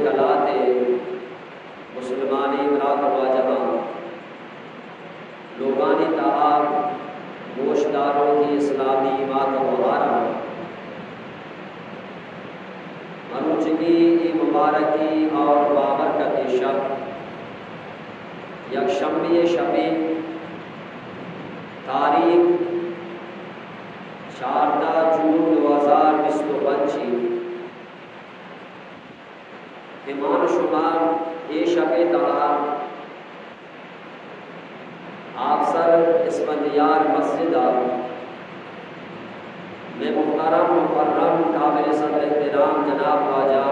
کلات ءِ مسلمانیں برات ءُ واجہاں، لوگانی تہا گوشداروکیں اسلامی مات ءُ گوہاراں، مروچیگیں اے مبارکیں اور بابرکتیں شپ، یکشنبے ءِ شپے، تاریخ چاردہ جون دو ہزار بیست ءُ پنچ ایں کہ ما ءُ شما اے شپ ءِ تہا آپسر اسفندیار مسجد ءَ مئے محترم مکرم قابل صدر احترام جناب واجہ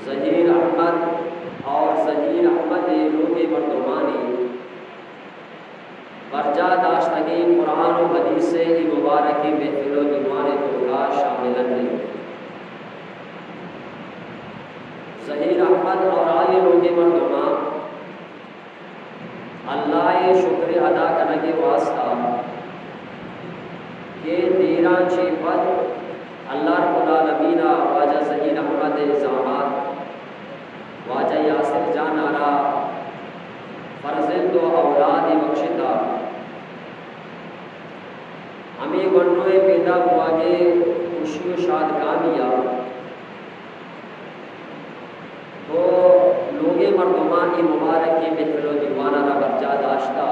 ظہیر احمد اور ظہیر احمد ءِ لوگ ءِ مردمانی برجاہ داشتگیں قرآن ءُ حدیث ءِ اے مبارکیں محفل ءُ دیوان ءِ توکا شامل اَنت۔ ظہیر احمد اور آئی ءِ لوگ ءِ مردماں اللہ ءِ شکر ادا کنگ ءِ واسطہ کہ دیراں چہ پد اللہ رب العالمین ءَ واجہ ظہیر احمد ءِ زامات واجہ یاسر جان ءَ را فرزند ءُ اولادے بخشتہ۔ ہمے گونڈو ءِ پیدا بوگ ءِ خوشی ءُ شادکامی ءَ تو لوگ ءِ مردماں اے مبارکیں محفل ءُ دیوان ءَ را برجاہ داشتہ۔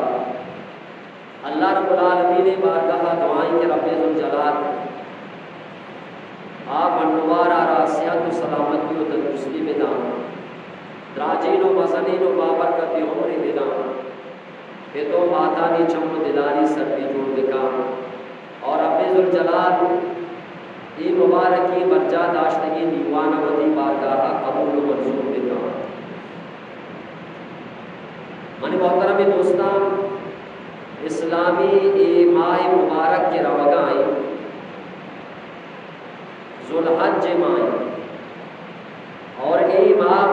اللہ رب العالمین ءِ بارگاہ ءَ دعا ایں کہ رب ذوالجلال آ گونڈوار ءَ را صحت ءُ سلامتی ءُ تندرستی بداں، دراجیں ءُ مزنیں ءُ بابرکتیں عمرے بداں، پت ءُ ماتانی چم ءُ دلانی سردی جوڑ بکاں۔ اور رب ذوالجلال اے مبارکیں برجاہ داشتگیں دیوان ءَ وتی بارگاہ ءَ قبول ءُ منظور بکاں۔ منی محترمیں دوستاں، اسلامی اے ماہ مبارک کہ روگا ایں، ذوالحج ماہ ایں، اور اے ماہ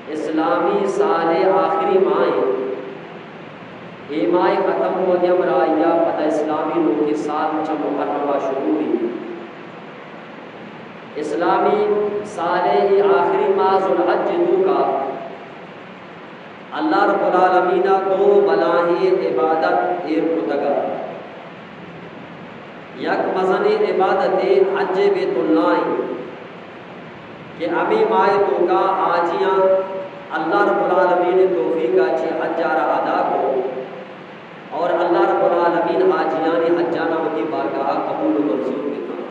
اسلامی سال ءِ آخری ماہ ایں۔ اے ماہ ختم بوگ ءِ ہمراہی ءَ پدا اسلامی نوکیں سال چہ محرم ءَ شروع بیت۔ اسلامی سال ءِ اے آخری ماہ ذوالحج ءِ توکا اللہ رب العالمین ءَ دو بلاہیں عبادت ایر کتگ۔ یک مزنیں عبادتے حج بیت اللہ ایں کہ ہمے ماہ ءِ توکا حاجیاں اللہ رب العالمین ءِ توفیق ءَ چہ حج ءَ را ادا کو اور اللہ رب العالمین حاجیانی حجانا وتی بارگاہ ءَ قبول ءُ منظور بکاں۔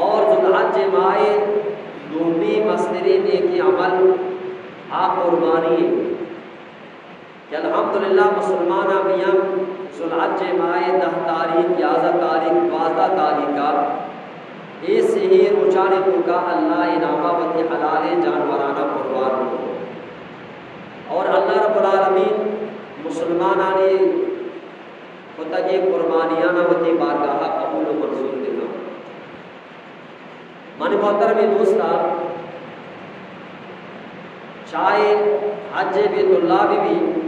اور ذوالحج ماہ ءِ دومی مستریں نیکیں عمل آ قربانی ایں کہ الحمدللہ مسلماناں بی ہم ذوالحج ماہ ءِ دہ تاریخ، یازدہ تاریخ، دوازدہ تاریخ ءَ اے سہیں روچانی توکا اللہ ءِ نام ءَ وتی حلالیں جانورانا قربان کو۔ اور اللہ رب العالمین مسلمانانی کتگیں قربانیانا وتی بارگاہ ءَ قبول ءُ منظور بکاں۔ منی محترمیں دوستاں، چاہے حج بیت اللہ بہ بی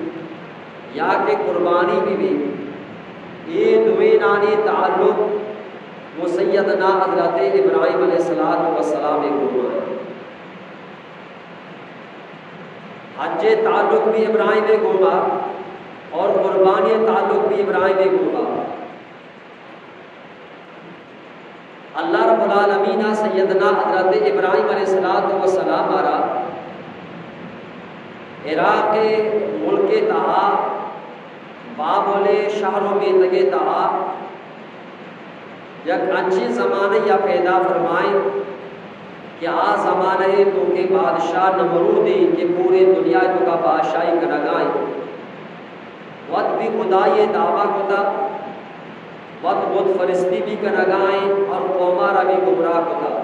یا کہ قربانی بہ بی، اے دوئینانی تعلق گوں سیدنا حضرت ابراہیم علیہ الصلوۃ والسلام ءِ گوما ایں۔ حج ءِ تعلق بی ابراہیم ءِ گوما اور قربانی ءِ تعلق بی ابراہیم ءِ گوما۔ اللہ رب العالمین ءَ سیدنا حضرت ابراہیم علیہ الصلوۃ والسلام ءَ را عراق ءِ ملک ءِ تہا بابل ءِ شہر ءُ میتگ ءِ تہا یک انچیں زمانہ ءَ پیدا فرمائیں کہ آ زمانہ ءِ توکے بادشاہ نمرودے کہ پورے دنیا ءِ توکا بادشاہی کنگا ایں، وت بی خدائی دعویٰ کتا، وت بت پرستی بی کنگا ایں اور قوما را بی گمراہ کتا۔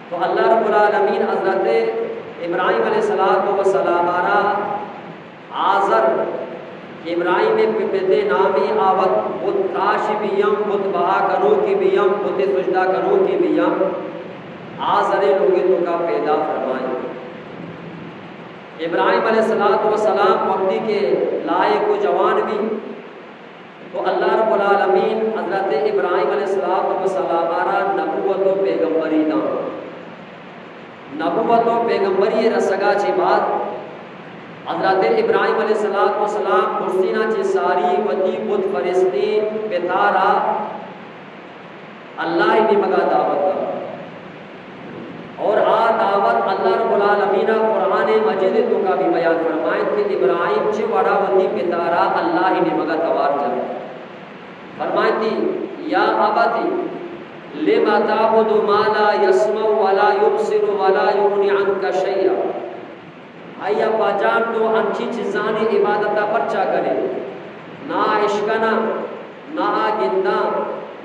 تو اللہ رب العالمین حضرت ابراہیم علیہ الصلوۃ والسلام ءَ را آزر کہ ابراہیم ءِ پت ءِ نام ایں، آ وت بت تراش بی ہم، بت بہا کنوکی بی ہم، بت سجدہ کنوکی بی ہم، آزر ءِ لوگ ءِ توکا پیدا فرمائیں۔ ابراہیم علیہ الصلوۃ والسلام وقتی کہ لائق ءُ جوان بی، تو اللہ رب العالمین حضرت ابراہیم علیہ الصلوۃ والسلام ءَ را نبوت ءُ نبوت و پیغمبری رسگا چہ بعد حضرت ابراہیم علیہ الصلوۃ والسلام گرسینا چہ ساری وتی بت پرستی پتارا اللہ نیمگا دعوت دا۔ اور آ دعوت اللہ رب العالمین قرآن مجید توکا بھی بیان فرمائیں کہ ابراہیم چہ وڑا وتی پتارا اللہ نیمگا توار جا۔ فرمائیں، یا ابت لم تعبد ما لا يسمع ولا يبصر ولا يغني عنك شيئا۔ اے ابا جان، تو انچی چیزانی عبادت ءَ پرچا کنے؟ نہ آ اشکناں، نہ آ گنداں،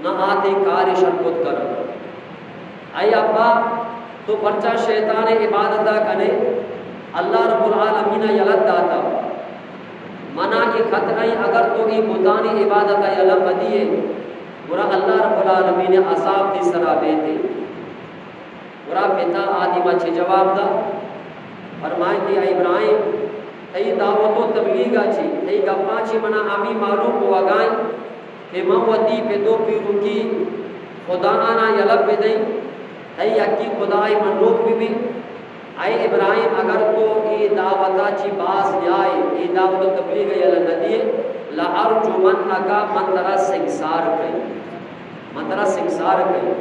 نہ آ تئی کار شر کت کناں۔ اے ابا، تو پرچا شیطان عبادت ءَ کنے؟ اللہ رب العالمین یلہ داتا، منا اے خطرہ ایں، اگر تو اے بتانی عبادت ءَ یلہ مدیے، گڑا اللہ رب العالمین عذاب تئی سرا بیتے۔ گڑا پتا آ دیما چے جواب دا؟ فرمائیتی، اے ابراہیم، تئی دعوت و تبلیغ ءَ چی، تئی گپاں چی منا ہمے معلوم بوگائیں کہ من وتی پت و پیروکی خدایانا یلہ بدئیں، تئی یکی خدائے منوک ببی۔ اے ابراہیم، اگر تو اے دعوت ءَ چی باز نیائے، اے دعوت و تبلیغ ءَ یلہ ندیے، لأرجمنک، من ترا سنگسار کئیں، من ترا سنگسار کئیں۔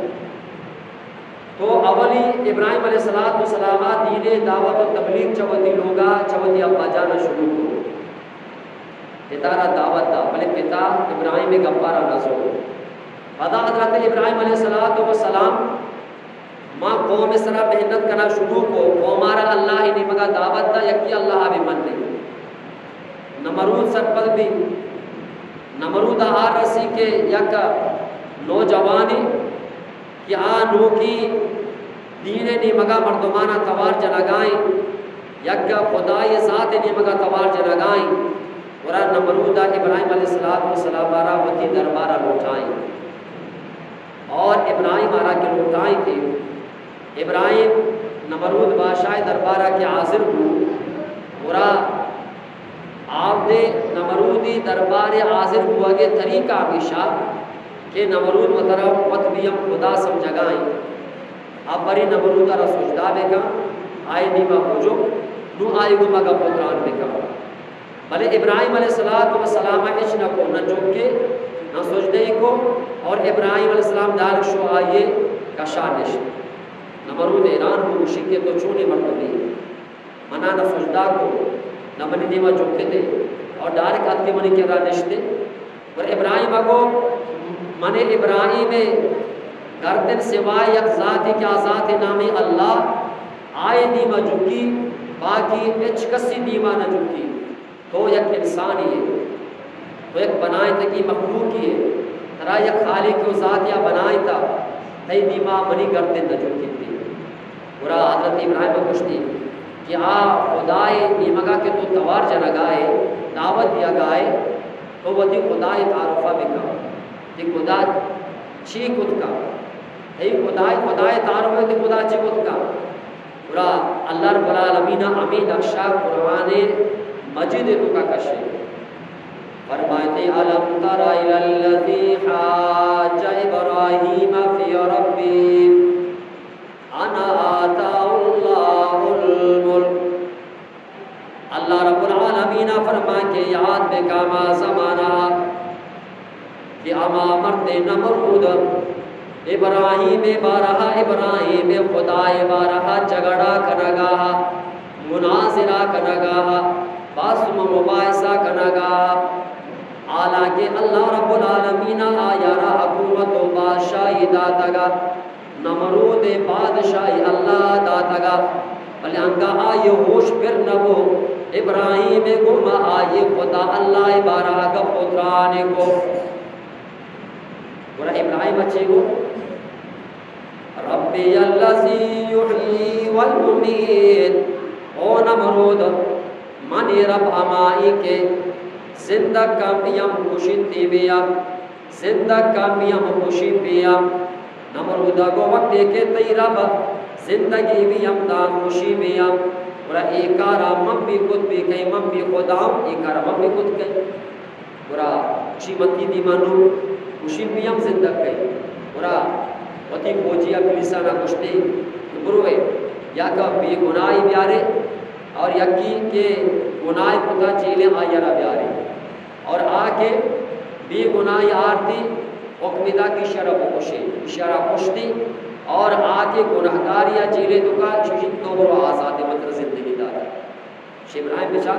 تو اولی ابراہیم علیہ الصلوۃ والسلام ءَ دین دعوت و تبلیغ چہ وتی لوگا، چہ وتی ابا جانا شروع کو۔ پتا را دعوت دا، بلے پتا ابراہیم گپارا نزو۔ پدا حضرت ابراہیم علیہ الصلوۃ والسلام ما قوم سرا محنت کنا شروع کو، قومارا اللہ نیمگا دعوت دا، یکی اللہ بھی من نہیں۔ نمرود سرپد بھی، نمرود آ رسی کہ یک نوجوانے کہ آ نوکی دین نیمگا مردمانا توار جنگائیں، یک خدای ذات نیمگا توار جنگائیں، گڑا نمرود ابراہیم علیہ الصلوۃ والسلام را وتی دربارا لوٹائیں۔ اور ابراہیم آرا کہ لوٹائیں تھے، ابراہیم نمرود بادشاہ دربارا کہ حاضر بو، گڑا آودے نمرودی دربار حاضر بوگے طریقہ ہمیشہ کہ نمرود وترا وت بیم خدا سمجھگائیں۔ اب بری نمرود را سجدہ بکن، آئی نیما بجو، نو آئی گو مگا پتران بکن۔ بلے ابراہیم علیہ الصلوۃ والسلام ہچ نہ کو، نہ جھکے، نہ سجدے کو، اور ابراہیم علیہ السلام ڈائریکٹ شو آئیے کشا نشت۔ نمرود حیران ہو، گوشی کہ تو چونے مردمے؟ منا نہ سجدہ کو، نہ منی دیما جھکتے، اور ڈائریکٹ آتے منی کرا نشتے۔ اور ابراہیم اگو، من ابراہیم گردن سوائے یک ذاتی کہ آ ذات نامی اللہ، آئے دیما جھکی، باقی ہچ کسی دیما نہ جھکی۔ تو یک انسانے ئے، تو یک بنائینتگیں مخلوقے ئے، ترا یک خالق و ذاتے ءَ بنائینتا، تئی دیما منی گردن نہ جھکیت۔ گڑا حضرت ابراہیم ءَ گوشتی کہ آ خدائے نیمگا کہ تو توار جنگا ئے، دعوت دیگا ئے، تو وتی خدائے تعارف ءَ بکن، تئی خدا چی کت کن؟ تئی خدائے، خدائے تعارف ءَ تئی خدا چی کت کن؟ گڑا اللہ رب العالمین ءَ ہمے نقشہ قرآن مجید ءِ توکا کشے۔ فرمائیتے، الم تر الی الذی حاج ابراہیم فی ربہ ان آتاہ اللہ الملک۔ اللہ رب العالمین ءَ فرمائے کہ یاد بکن ہما زمانہ کہ ہما مرد نمرود ابراہیم ءِ بارہ ءَ، ابراہیم ءِ خدا ءِ بارہ ءَ جھگڑا کنگا ءَ، مناظرہ کنگا ءَ، بحث و مباحثہ کنگا ءَ، حالانکہ اللہ رب العالمین ءَ آئی ءَ را حکومت و بادشاہی داتگ ءَ، نمرود ءِ بادشاہی اللہ ءَ داتگ ءَ، بلے انگا آئی ءِ ہوش پر نہ بو، ابراہیم ءِ گوما آئی ءِ خدا اللہ ءِ بارہ ءَ گپ و ترانے کو۔ گڑا ابراہیم ءَ چے گو؟ ربی الذی یحیی و یمیت۔ او نمرود، منی رب ہمائی کہ زندگ کن بیم، کشنتی بیم، زندگ کن بیم، کشی بیم۔ نمرود ءَ گو، وقتے کہ تئی رب زندگی بیم دان، کشی بیم، گڑا اے کارا من بھی کت بی کئی، من بھی خداؤں، اے کارا من بھی کت کئی۔ گڑا چی من تئی دیما نوں، گوشی بیم زندگ کئی۔ گڑا وتی فوجی ءَ، پولیسانا گوشتی کہ بروئے، یک بے گناہی بیارے اور یکی کہ گناہ کتا جیلے آئی را بیارے۔ اور آ کہ بے گناہی آرتی، حکم دا کہ ایشی را بکشے، ایشی را کشتی۔ اور آ کہ گناہگاری آ جیلے تو کا، چوشی تو برو آزادی متر زندگی داتا۔ شیخ ابراہیم بچار،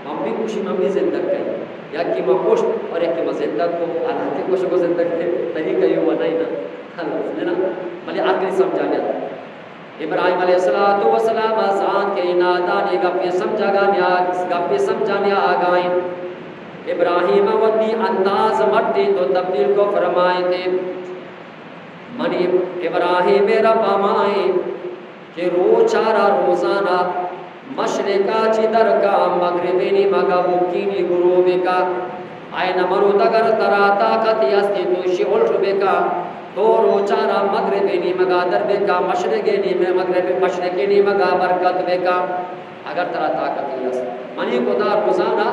من بھی کشی، من بھی زندگ کئی۔ یکی ما کشت اور یکی ما زندگ کو، حالانکہ کشگ و زندگ کے طریقہ یو و نہیں نا۔ حالانکہ نا، بلے عقل سمجھا گیا۔ ابراہیم علیہ الصلوۃ والسلام زانت کہ نادانی گپے سمجھگا نیا، گپے سمجھا نیا آگائیں۔ ابراہیم وتی انداز مٹی تو تبدیل کو فرمائے تے، منی ابراہیم رب مائیں کہ روچارا روزانہ مشرقا چی درکا مغربی نیمگا بکینی غروب کا۔ اے نمرود، اگر ترا طاقتی استی تو شی الٹ بکا، تو روچارا مغربی نیمگا در بکا، مشرقی نیم-، مغرب، مشرقی نیمگا برکت بکا۔ اگر ترا طاقتی است، منی خدا روزانہ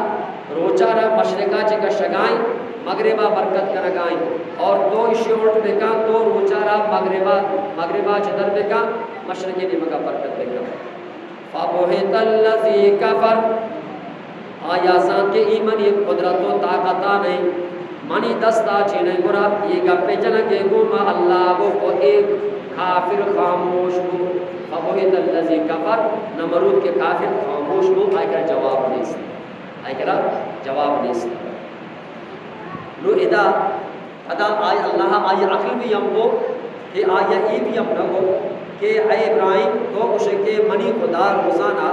روچارا مشرقا چی کشگائیں، مغربا برکت کنگائیں، اور تو اشی الٹ بکا، تو روچارا مغربا، مغربا چی در بکا، مشرقی نیمگا برکت بکا۔ فبہت الذی کفر، آیا زانت کہ ای منی قدرت و طاقتا نہیں، منی دستا چی نہیں، گڑا ای گپے جنگے گو ما اللہ گو، و ای کافر خاموش بو۔ فبہت الذی کفر، نمرود کہ کافر خاموش بو، آئی کرا جواب نیست، آئی کرا جواب نیست۔ نو ادا پدا آئی اللہ آئی عقل بھی ہم کو کہ آئی ای بھی ہم نہ کو کہ اے ابراہیم، تو گوشے کہ منی خدا روزانہ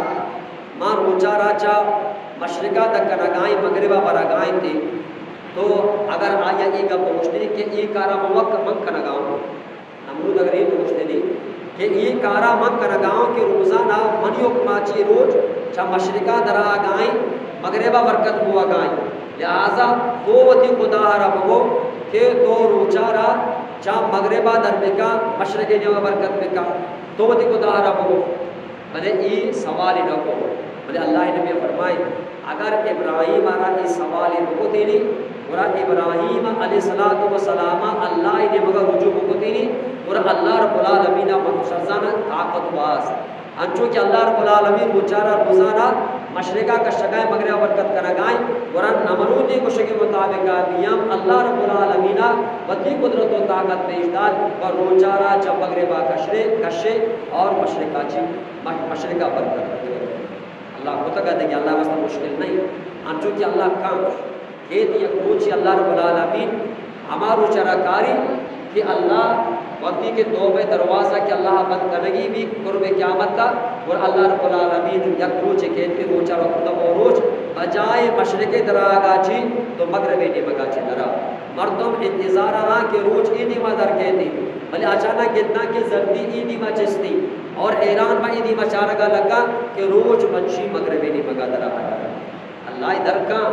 ما روچارا چا مشرقا دکنگائیں، مغربا برگائیں تے، تو اگر آئی ای گپ گوشتنی کہ ای کارا من وقت من کنگاؤں، نمرود اگر ای تو گوشتنی کہ ای کارا من کنگاؤں کہ روزانہ منی حکما چی روچ چا مشرقا درآگائیں، مغربا برکت بوگائیں۔ لہذا تو وتی خدا را بگو کہ تو روچا را چا مغربا در بکا، مشرق نیوا برکت بکا۔ تو وتی خدا را بگو۔ بلے ای سوالی نہ کو۔ بلے اللہ نبی فرمائے، اگر ابراہیم را ای سوالی بکتینی، گڑا ابراہیم علیہ الصلوۃ والسلام اللہ نیمگا رجوع بکتینی، گڑا اللہ رب العالمین من شرزان طاقت باز۔ انچو کہ اللہ رب العالمین روچارا روزانہ مشرقا کشگائیں، مغربا برکت کنگائیں، گڑا نمرودی گوشگی مطابقا بیام اللہ رب العالمین وتی قدرت و طاقت پیش داد و روچارا چا مغربا کشرے، کشے اور مشرقا چی، مش-، مشرقا برکت کنگائیں۔ اللہ کتگا دگہ اللہ واسطہ مشکل نہیں۔ انچو کہ اللہ کام کیت یک روچے اللہ رب العالمین ہما روچ را کاری کہ اللہ وقتی کہ توبہ دروازہ کہ اللہ بند کنگی بی قرب قیامت کا، اور اللہ رب العالمین یک روچے کیت کہ روچ را وقت او روچ بجائے مشرق دراگا چی تو مغرب نیمگا چی درا۔ مردم انتظار را کہ روچ ای نیما در کیتی، بلے اچانک گنداں کہ زردی ای نیما چستی اور حیران با ای نیما چارگا لگا کہ روچ منشی مغرب نیمگا درا۔ اللہ درکاں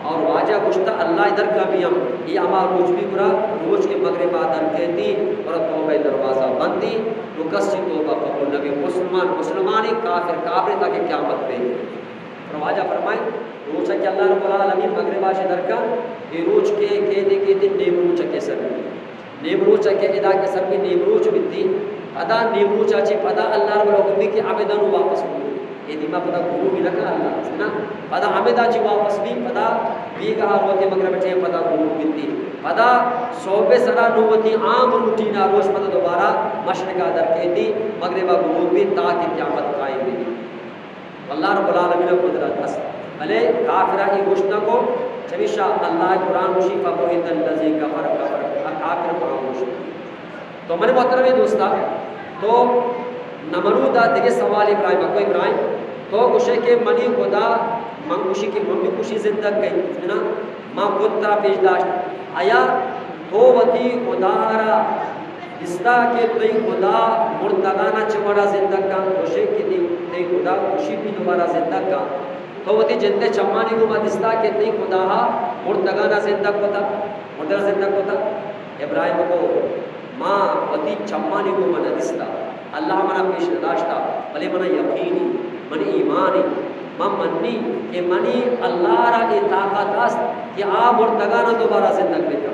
اور واجہ گوشتا اللہ درکاں بیام، ای ہما روچ بی گڑا روچ کہ مغربا در کیتی اور توبہ دروازہ بندی، نو کسی توبہ قبول نبی۔ مسلمان مسلمانی، کافر کافر، تاکہ قیامت بی۔ اور واجہ فرمائے، روچا کہ اللہ رب العالمین مغربا چی درکاں، ای روچ کہ کیتی کیتی نیم روچا کہ سر بی۔ نیم روچ کہ ادا کہ سر بی نیم روچ بیتی، پدا نیم روچا چی پدا اللہ رب العالمین کہ ابدا نو واپس بو۔ اے دیما پدا غروب نہ کن اللہ، نا؟ پدا ہمدا چی واپس بی، پدا بیگاہ روتے مغرب ٹیم پدا غروب بیتی۔ پدا صبح سرا نو وتی عام روٹینا روچ پدا دوبارہ مشرقا در کیتی، مغربا غروب بی تاکہ قیامت قائم بی۔ اللہ رب العالمین قدرت است۔ بلے کافرا ای گوشت نہ کو، چمیشا اللہ قرآن گوشی، فبہت الذی کفر کفر، کافر خاموش۔ تو منی محترمیں دوستا، تو نمرود ء دگہ سوال ابراہیم ء کو، ابراہیم، تو گوشے کہ منی خدا، من گوشی کہ من بھی کشی زندگ کئی، نا؟ ما بت ترا پیش داشت۔ آیا تو وتی خدا را دیستا کہ تئی خدا مردگانا چہ وڑا زندگ کن؟ گوشے کہ تئی، تئی خدا کشی بھی دوبارہ زندگ کن۔ تو وتی جندے چمانی گوما دیستا کہ تئی خدا مردگانا زندگ کتا، مردگانا زندگ کتا؟ ابراہیم کو، ما وتی چمانی گوما نہ دیستا، اللہ منا پیش نہ داشتا، بلے منا یقینی، منی ایمانی، من منی کہ منی اللہ را اے طاقت است کہ آ مردگانا دوبارہ زندگ بکا۔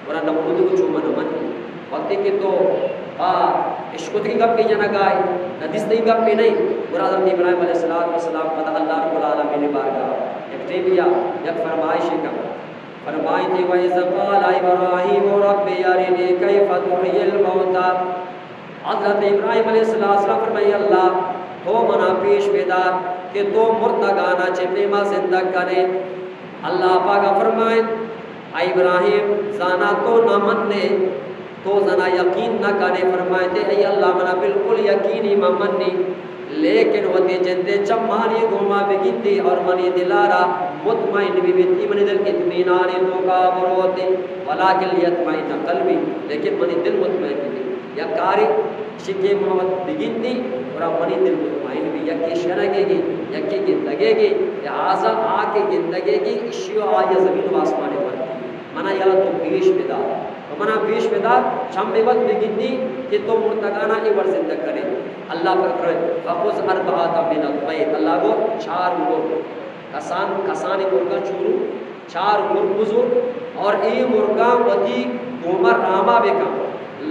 گڑا نمرود کو چو من منی۔ وقتی کہ تو پا اشکتگی گپے جنگائے، نہ دیستگی گپے نہیں۔ گڑا حضرت ابراہیم علیہ الصلوۃ والسلام پدا اللہ رب العالمین بارگاہ یک ٹیمیا یک فرمائشے کن۔ فرمائیتی، وَإِذْ قَالَ إِبْرَاهِيمُ رَبِّ أَرِنِي كَيْفَ تُحْيِي الْمَوْتَىٰ۔ حضرت ابراہیم علیہ السلام فرمائی، اللہ تو منا پیش بدار کہ تو مردگانا چہ پیما زندگ کنے۔ اللہ پاک فرمائیں، اے ابراہیم، زانا تو نہ منے، تو زانا یقین نہ کنے۔ فرمائیتے، اے اللہ، منا بالکل یقینی من منی، لیکن وتی جندے چمانی گوما بگندی اور منی دلارا مطمئن بی بیتی، منی دل اطمینانی توکا بروتی، ولکن لیطمئن قلبی، لیکن منی دل مطمئن بی۔ یک کاری شکے محمد بگندی، گڑا منی دل مطمئن بی، یکی شنگے گی، یکی گندگے گی، لہذا آ کہ گندگے گی، اشی و آئی زمین و آسمانی فرق۔ منا یلا تو پیش بدار، و منا پیش بدار، چم وت بگندی کہ تو مردگانا اے وڑ زندگ کنے۔ اللہ پاک فرمائے، فخذ اربعة من الطیر، اللہ گو چار مرگ، کسان، کسانی مرگا چورو، چار مرگ بزور، اور اے مرگاں وتی گوما راما بکن،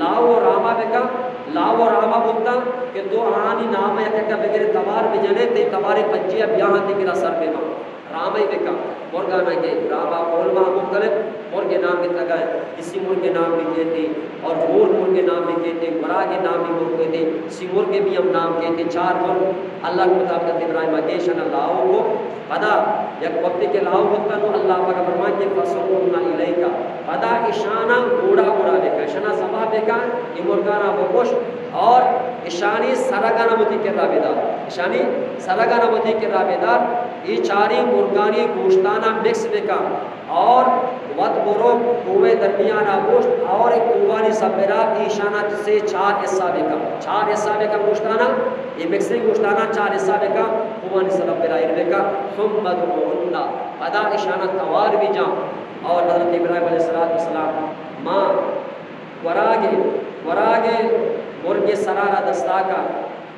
لاو و راما بکن، لاو و راما بوتاں کہ تو آنی نام یک یک بگرے توار بجنے، تے توارے پجیا بیاہاں تے کرا سر بباں۔ رامے بکن، مرگانا گے، راما قول ما مختلف مرگے نام گتگا، کسی مرگے نام بکیتے، اور مور مرگے نام بکیتے، گراگے نام بھی مرگ کیتے، سی مرگے بھی ہم نام کیتے، چار مرگ اللہ کے مطابق ابراہیم آگے شنا لاؤ کو۔ پدا یک وقتی کہ لاؤ ہوتا نو اللہ پاک فرمان کہ فصرهن الیک، پدا اشانا گوڑا گوڑا بکن، اشانا ذبح بکن، یہ مرگانا بکش، اور اشانی سرگانا وتی کرا بدار، اشانی سرگانا وتی کرا بدار، یہ چاری مرگانی گوشتانا مکس بکن اور وت برو کوہ درمیانا گوشت اور کوہانی سبرا ایشانا سے چار حصہ بکن، چار حصہ بکن گوشتانا، یہ مکسنگ گوشتانا چار حصہ بکن، کوہانی سبرا ایر بکن، ثم ادعهن، پدا ایشانا توار بجان۔ اور حضرت ابراہیم علیہ الصلوۃ والسلام ما گوراگے، گوراگے مرگے سرارا دستاکا،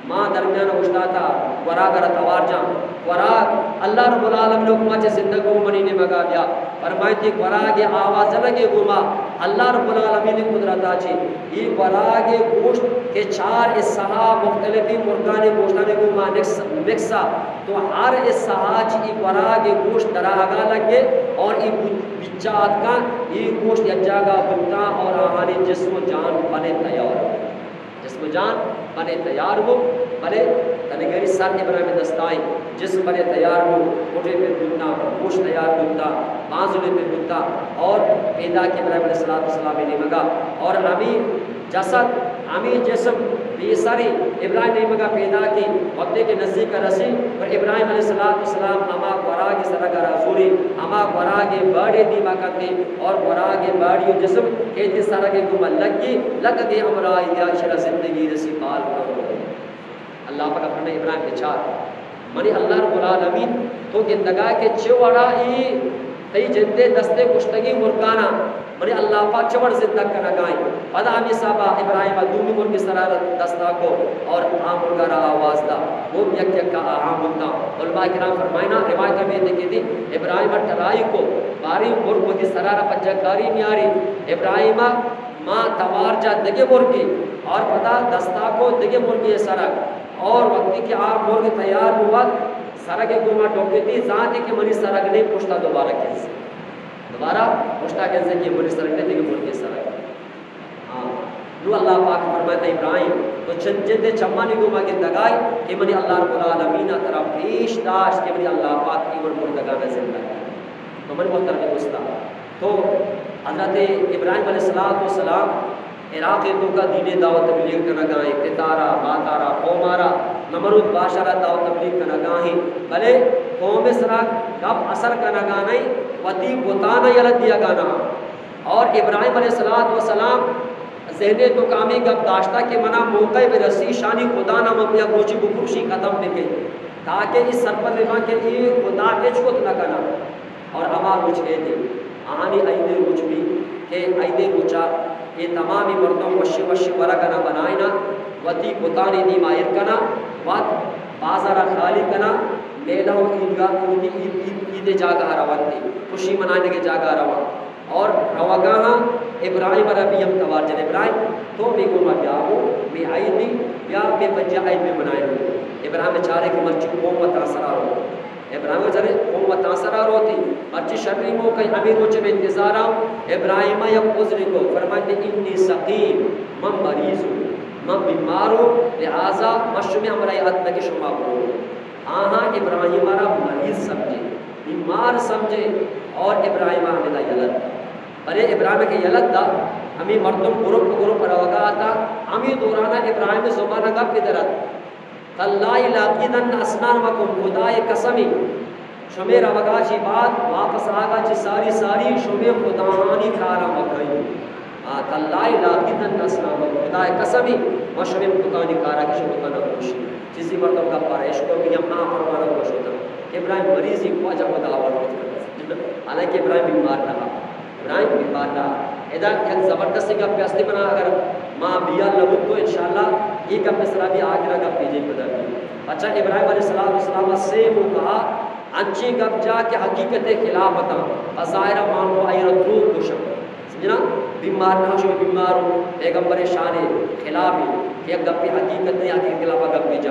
ما درمیان اوشتاتا، گوراگ را توار جان۔ گوراگ اللہ رب العالمین حکما چہ زندگ بو منی نیمگا بیا۔ فرمائیتی گوراگ آواز جنگے گوما اللہ رب العالمین قدرتا چہ ای گوراگ گوشت کہ چار حصہ مختلفی مرگانی گوشتانی گوما مکس، مکسا، تو ہر حصہ چہ ای گوراگ گوشت دراگا لگے اور ای بچا آتکاں، ای گوشت یک جاگا بوتاں اور آہانی جسم و جان بنے تیار۔ جسم جان بنے تیار بو، بلے تنگری سر ابراہیم دستائیں، جسم بنے تیار بو، پٹے پر بوتا، گوش تیار بوتا، بانزلے پر بوتا، اور پیدا کہ ابراہیم علیہ الصلوۃ والسلام نیمگا، اور ہمی جسد، ہمی جسم بے سریں ابراہیم نیمگا پیدا کی، وقتی کہ نزدیک رسی، پر ابراہیم علیہ الصلوۃ والسلام ہما گوراگ سرگا را زوری، ہما گوراگ باڑے دیما کتے، اور گوراگ باڑی و جسم کہ تی سرگ گوما لگی، لگگے ہمراہی یا شرا زندگی رسی بال کرو۔ اللہ پاک فرمائے ابراہیم بچار، منی اللہ رب العالمین تو گندگا کہ چہ وڑا ای تئی جندے دستے کشتگی مرگانا منی اللہ پاک چہ وڑ زندگ کنگائیں۔ پدا ہمی سابا ابراہیم دومی مرگ سرا دستا کو اور آ مرگا را آواز دا۔ وہ یک یک کا آہاں بوتا۔ علماء کرام فرمائنا روایت میں دیکھے تھی ابراہیم ٹرائی کو باری مرگ وتی سرارا پجا کاری نیاری۔ ابراہیم ما توار جا دگہ مرگی اور پدا دستا کو دگہ مرگی سرگ اور وقتی کہ آ مرگ تیار بوت سرگ گوما ڈوکتی زانتی کہ منی سرگ نے پشتا دوبارہ کنز، دوبارہ پشتا کنز کہ منی سرگ نے دگہ مرگی سرگ۔ ہاں۔ نو اللہ پاک فرمائیتا ابراہیم تو چن جندے چمانی گوما گندگائے کہ منی اللہ رب العالمین ترا پیش داشت کہ منی اللہ پاک ایمن مردگان زندہ۔ تو منی محترم دوستاں، تو حضرت ابراہیم علیہ الصلوۃ والسلام عراق توکا دین دعوت تبلیغ کنگائیں، پتارا، ماتارا، قومارا، نمرود بادشاہ را دعوت تبلیغ کنگائیں، بلے قوم سرا گپ اثر کنگا نہیں، وتی بتانا یلہ دیگا نہ۔ اور ابراہیم علیہ الصلوۃ والسلام ذہن توکا ہمیں گپ داشتا کہ منا موقع برسی شانی خدا نام یا گوچی بپروشی ختم بکئی تاکہ اس سرپد بباں کہ یہ خدا ہچ کت نہ کنا۔ اور ہما روچ کئیت، آہانی عید روچ بی کہ عید روچا اے تمامی مردم وشی وشی ورگنا بنائینا، وتی بتانی دیما ایر کنا، وت بازارا خالی کنا، میلہ و عیدگاہ وتی عید، عید، عید جاگہ روانتی، خوشی منائینگے جاگہ روان۔ اور روگا ہاں، ابراہیم ءَ را بھی ہم توار جت، ابراہیم، تو مئے گوما بیا گو، مئے عید دی، بیا مئے پجا عید بہ منائیں۔ ابراہیم چارے کہ مرچی قوم وتاں سرا رو۔ ابراہیم چارے قوم وتاں سرا روتی، مرچی شری موقع ہمے روچ مئے انتظارا۔ ابراہیم یک عذر کو، فرمائیت، انی سقیم، من مریض ہوں، من بیمار ہوں، لہذا من شمئے ہمراہی اتکگ کہ شما برو۔ آہاں ابراہیم ءَ را مریض سمجھے، بیمار سمجھے، اور ابراہیم ءَ ہمدا یلہ دات۔ بلے ابراہیم کہ یلہ دات، ہمے مردم گروپ گروپ روگا اتاں، ہمے دورانا ابراہیم زبانا گپے در ات، تاللہ لأکیدن اصنامکم، خدائے قسمی، شمئے روگا چی بعد، واپس آگا چی ساری ساری شمئے خداہانی کارا مکئیں۔ آ، تاللہ لأکیدن اصنامکم، خدائے قسمی، ما شمئے بتانی کارا کہ شمئے بتانا پروشیں۔ چیزے مردم گپا را اشکو کہ ہم نافرمانا گوش اتاں کہ ابراہیم مریضی، واجہ خدا آورت کت۔ حالانکہ ابراہیم بیمار نہ ات۔ ابراہیم بیمار نہ ات۔ ادا یک زبردستیں گپے ہستی، منا اگر ما بیال نہ بوت تو انشاءاللہ اے گپ سرا بھی آخرا گپ پیجے پدا بھی۔ اچھا، ابراہیم علیہ الصلوۃ والسلام سے موقع انچیں گپ جا کہ حقیقت خلاف اتاں، بظاہر ما آئی را دروغ گوشاں۔ سمجھنا؟ بیمار نہ، شمئے بیمار ہوں، پیغمبر شان خلاف ہے کہ یک گپے حقیقت نہیں، حقیقت خلاف گپ بھی جا۔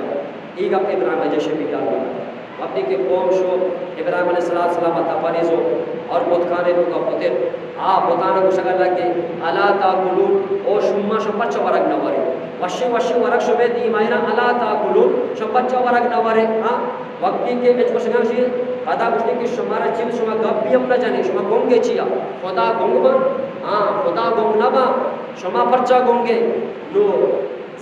اے گپ ابراہیم جشن بھی گال بنا۔ وقتی کہ قوم شو ابراہیم علیہ الصلوۃ والسلام تپانی زو اور بتخانے تو کا پتر، آ بتانا گوشگا لگے، الا تاکلون، او شما شو پچ ورگ نہ ورے، وشی وشی ورگ شو بے دی مائنا، الا تاکلون، شو پچ ورگ نہ ورے۔ ہاں، وقتی کہ اچ گوشگا شی، پدا گوشتی کہ شمارا چیز، شما گپ بھی ہم نہ جنے، شما گنگے چیا؟ خدا گنگ با؟ ہاں، خدا گنگ نہ با، شما پرچا گنگے؟ نو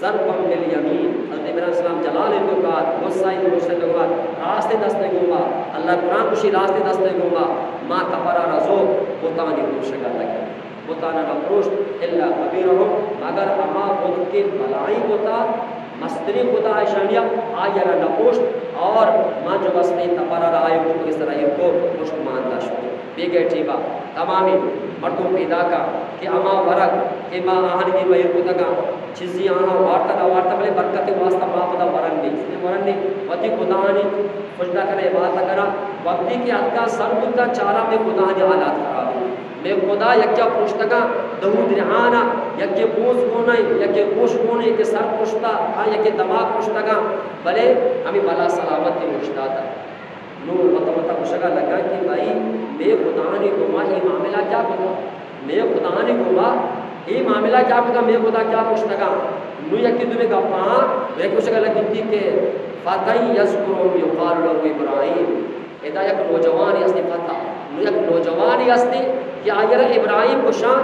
ضربا بالیمین، حضرت ابراہیم علیہ السلام جلال تو کا، غصہ ہی غصہ تو کا، راست دست گوما، اللہ قرآن کشی راست دست گوما، ما تپرا رزو، بتانی پروشگا لگے۔ بتانا نہ پروشت، الا کبیرہم، مگر ہما بت کہ بلائی بتا، مستریں خدا اشانیا، آئی را نہ پروشت، اور ما جو بستیں تپرا را آئی کو سرا کو پشت مان داشت۔ بیگہ ٹیما تمامیں مردم پیداکا کہ ہما ورگ کہ ما آہانی بہر کتگاں، چیزی آہاں وارتا نہ وارتا، بلے برکت واسطہ ما پدا ورگ نہیں، ورگ نہیں، وتی خداہانی سجدہ کنا، عبادت کنا، وقتی کہ اتکا سر بوتا چارا مئے خداہانی حالات خراب ہیں۔ مئے خدا یکیا پروشتگاں، دہود ریحانا، یکے پوز گونے، یکے گوش گونے، یکے سر پروشتا، ہاں، یکے دماغ پروشتگاں، بلے ہمیں بلا سلامت اوشتاتا۔ نوں وت وت گوشگا لگا کہ بھائی، مئے خداہانی گوما اے معاملہ کیا کتا؟ مئے خداہانی گوما اے معاملہ کیا کتا؟ مئے خدا کیا پروشتگا؟ نوں یکی دومی گپاں، یک گوشگا لگتی کہ فتى يذكرهم يقال له إبراهيم۔ ادا یک نوجوانے ہستی فتى، نوں یک نوجوانے ہستی کہ آئی را ابراہیم گوشاں،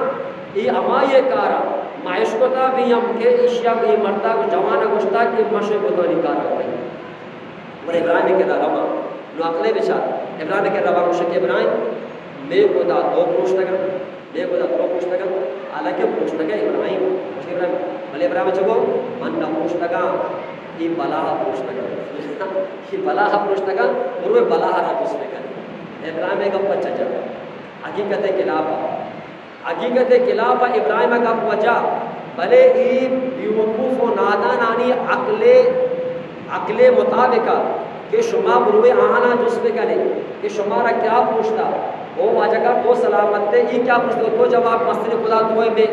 اے ہمائی کارا، ما اشکتا بھی ہم کہ ایشیا اے مردا کو جوانا گوشتا کہ مشے بتانی کارا بھائی۔ گڑا ابراہیم ءِ کرا رواں۔ نوں عقلے بچار۔ ابراہیم ءِ کرا رواں، گوشت کہ ابراہیم، مئے خدا دو پروشتگاں، مئے خدا دو پروشتگاں، حالانکہ پروشتگاں ابراہیم۔ گوشت ابراہیم، بلے ابراہیم چو گو، من نہ پروشتگاں، اے بلاہ پروشتگاں۔ اے بلاہ پروشتگاں، برو اے بلاہ را جست بکن۔ ابراہیم ءِ گپ چہ جا۔ حقیقت ءِ خلاف ءَ۔ حقیقت ءِ خلاف ءَ ابراہیم ءِ گپ وجہ، بلے اے بیوقوف و نادانانی عقل، عقل ءِ مطابق ءَ کہ شما بروے آہانا جست بکنے کہ شمارا کیا پروشتا، او واجہ کا تو سلامت ئے، اے کیا پروشتا، تو جواب مستریں خدا تو ئے مئے،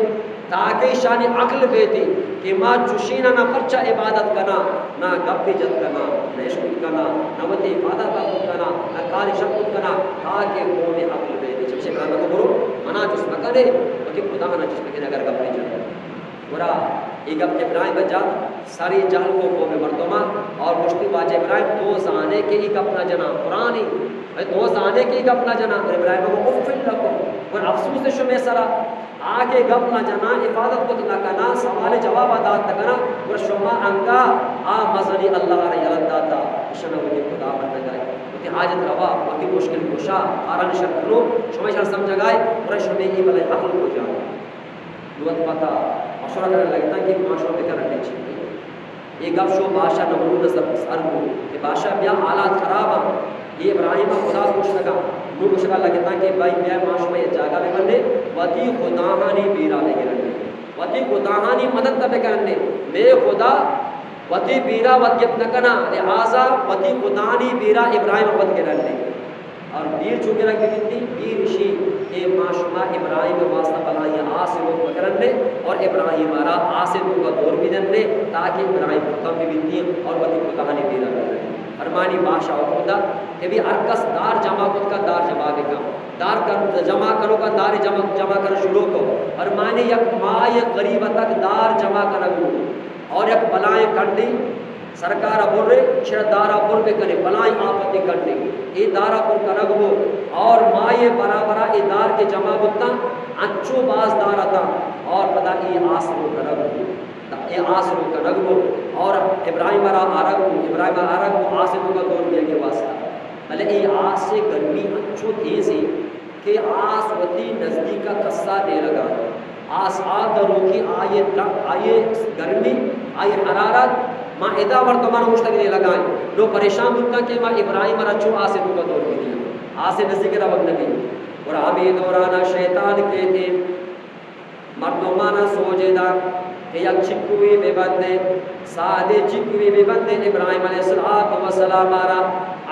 تاکہ ایشانی عقل بیتی کہ ما چشینا نہ پرچا عبادت کنا، نہ گپے جت کنا، نہ اشکت کنا، نہ وتی حفاظت ءَ کت کنا، نہ کارے شر کت کنا، تاکہ قوم ءِ عقل بیتی۔ چمشے گرانکو برو، منا جست مکنے، وتی خدا نا جست بکنے اگر گپے جت۔ گڑا اے گپ کہ ابراہیم ءَ جت، سری جہل کو قوم ءِ مردماں، اور گوشتی، واجہ ابراہیم، تو زانے کہ اے گپ نہ جناں، قرآن ءَ، تو زانے کہ اے گپ نہ جناں۔ ابراہیم ءَ گو، اف لکم، گڑا افسوس شمے سرا۔ آ کہ گپ نہ جناں، حفاظت کت نہ کناں، سوال جواب ءَ دات نہ کناں، گڑا شما انگا آ مزنی اللہ ءَ را یلہ داتا، اشاں وتی خدا بندگائے، وتی حاجت روا، وتی مشکل کشا، آران شر کنو، شما اشاں سمجھگائے، گڑا شمے اے بلے عقل کجا؟ نوں وت پدا مشورہ کنگ لگتاں کہ ما شما بکرن چی۔ اے گپ شو بادشاہ نمرود ءِ سر، سر بو کہ بادشاہ بیا، حالات خراب اَں، اے ابراہیم ءَ خدا کشتگ اَں۔ نوں گوشگ ءَ لگتاں کہ بھائی بیا ما شما یک جاگہ بہ بندیں، وتی خداہانی بیرا بہ گرندیں، وتی خداہانی مدد ءَ بہ کرندیں۔ مئے خدا وتی بیرا وت گپت نہ کناں، لہذا وتی خداہانی بیرا ابراہیم ءَ وت گرندیں۔ اور بیر چو گرگ بہ بیتی، بیر اشی کہ ما شما ابراہیم ءِ واسطہ بلاہیں آسے روک بکنن نے اور ابراہیم ءَ را آسے توکا دور بدن نے، تاکہ ابراہیم ختم بہ بیتی اور وتی کتانی بیرا بکنن۔ فرمانی بادشاہ حکم دا کہ بھی ہر کس دار جمع کت کا دار جمع بکن۔ دار کن، جمع کنو کا دار جمع، جمع کر شروع کو۔ فرمانی یک ماہ قریب تک دار جمع کنگ بو اور یک بلائیں کنڈی سرکار ءَ برے، شر دار ءَ پر بکنے، بلائیں آپتے کنڈے۔ اے دار ءَ پر کنگ بو اور ماہے برابر ءَ اے دار کہ جمع بوتاں، انچو باز دار اتاں اور پدا اے آس رو کنگ بو۔ اے آس رو کنگ بو اور ابراہیم ءَ را آرگ بو، ابراہیم ءَ آرگ بو، آس ءِ توکا دور دیگ ءِ واسطہ۔ بلے اے آس ءِ گرمی انچو تیز ایں کہ آس وتی نزدیک ءَ کسا نیلگ ءَ۔ آس آ دروکی آئی ءِ تر-، آئی ءِ گرمی، آئی ءِ حرارت، ما ادا مردمان اوشتگ نیلگ ءَ ایں۔ لوگ پریشان بوتاں کہ ما ابراہیم ءَ را چو آس ءِ توکا دور بدیاں۔ آس ءِ نزدیک ءَ روگ نہ بی۔ اور ہمے دوران ءَ شیطان کیت ایں مردمان ءَ سوجے دات کہ یک چکوے بہ بندے، سادے چکوے بہ بندے، ابراہیم علیہ الصلوۃ والسلام ءَ را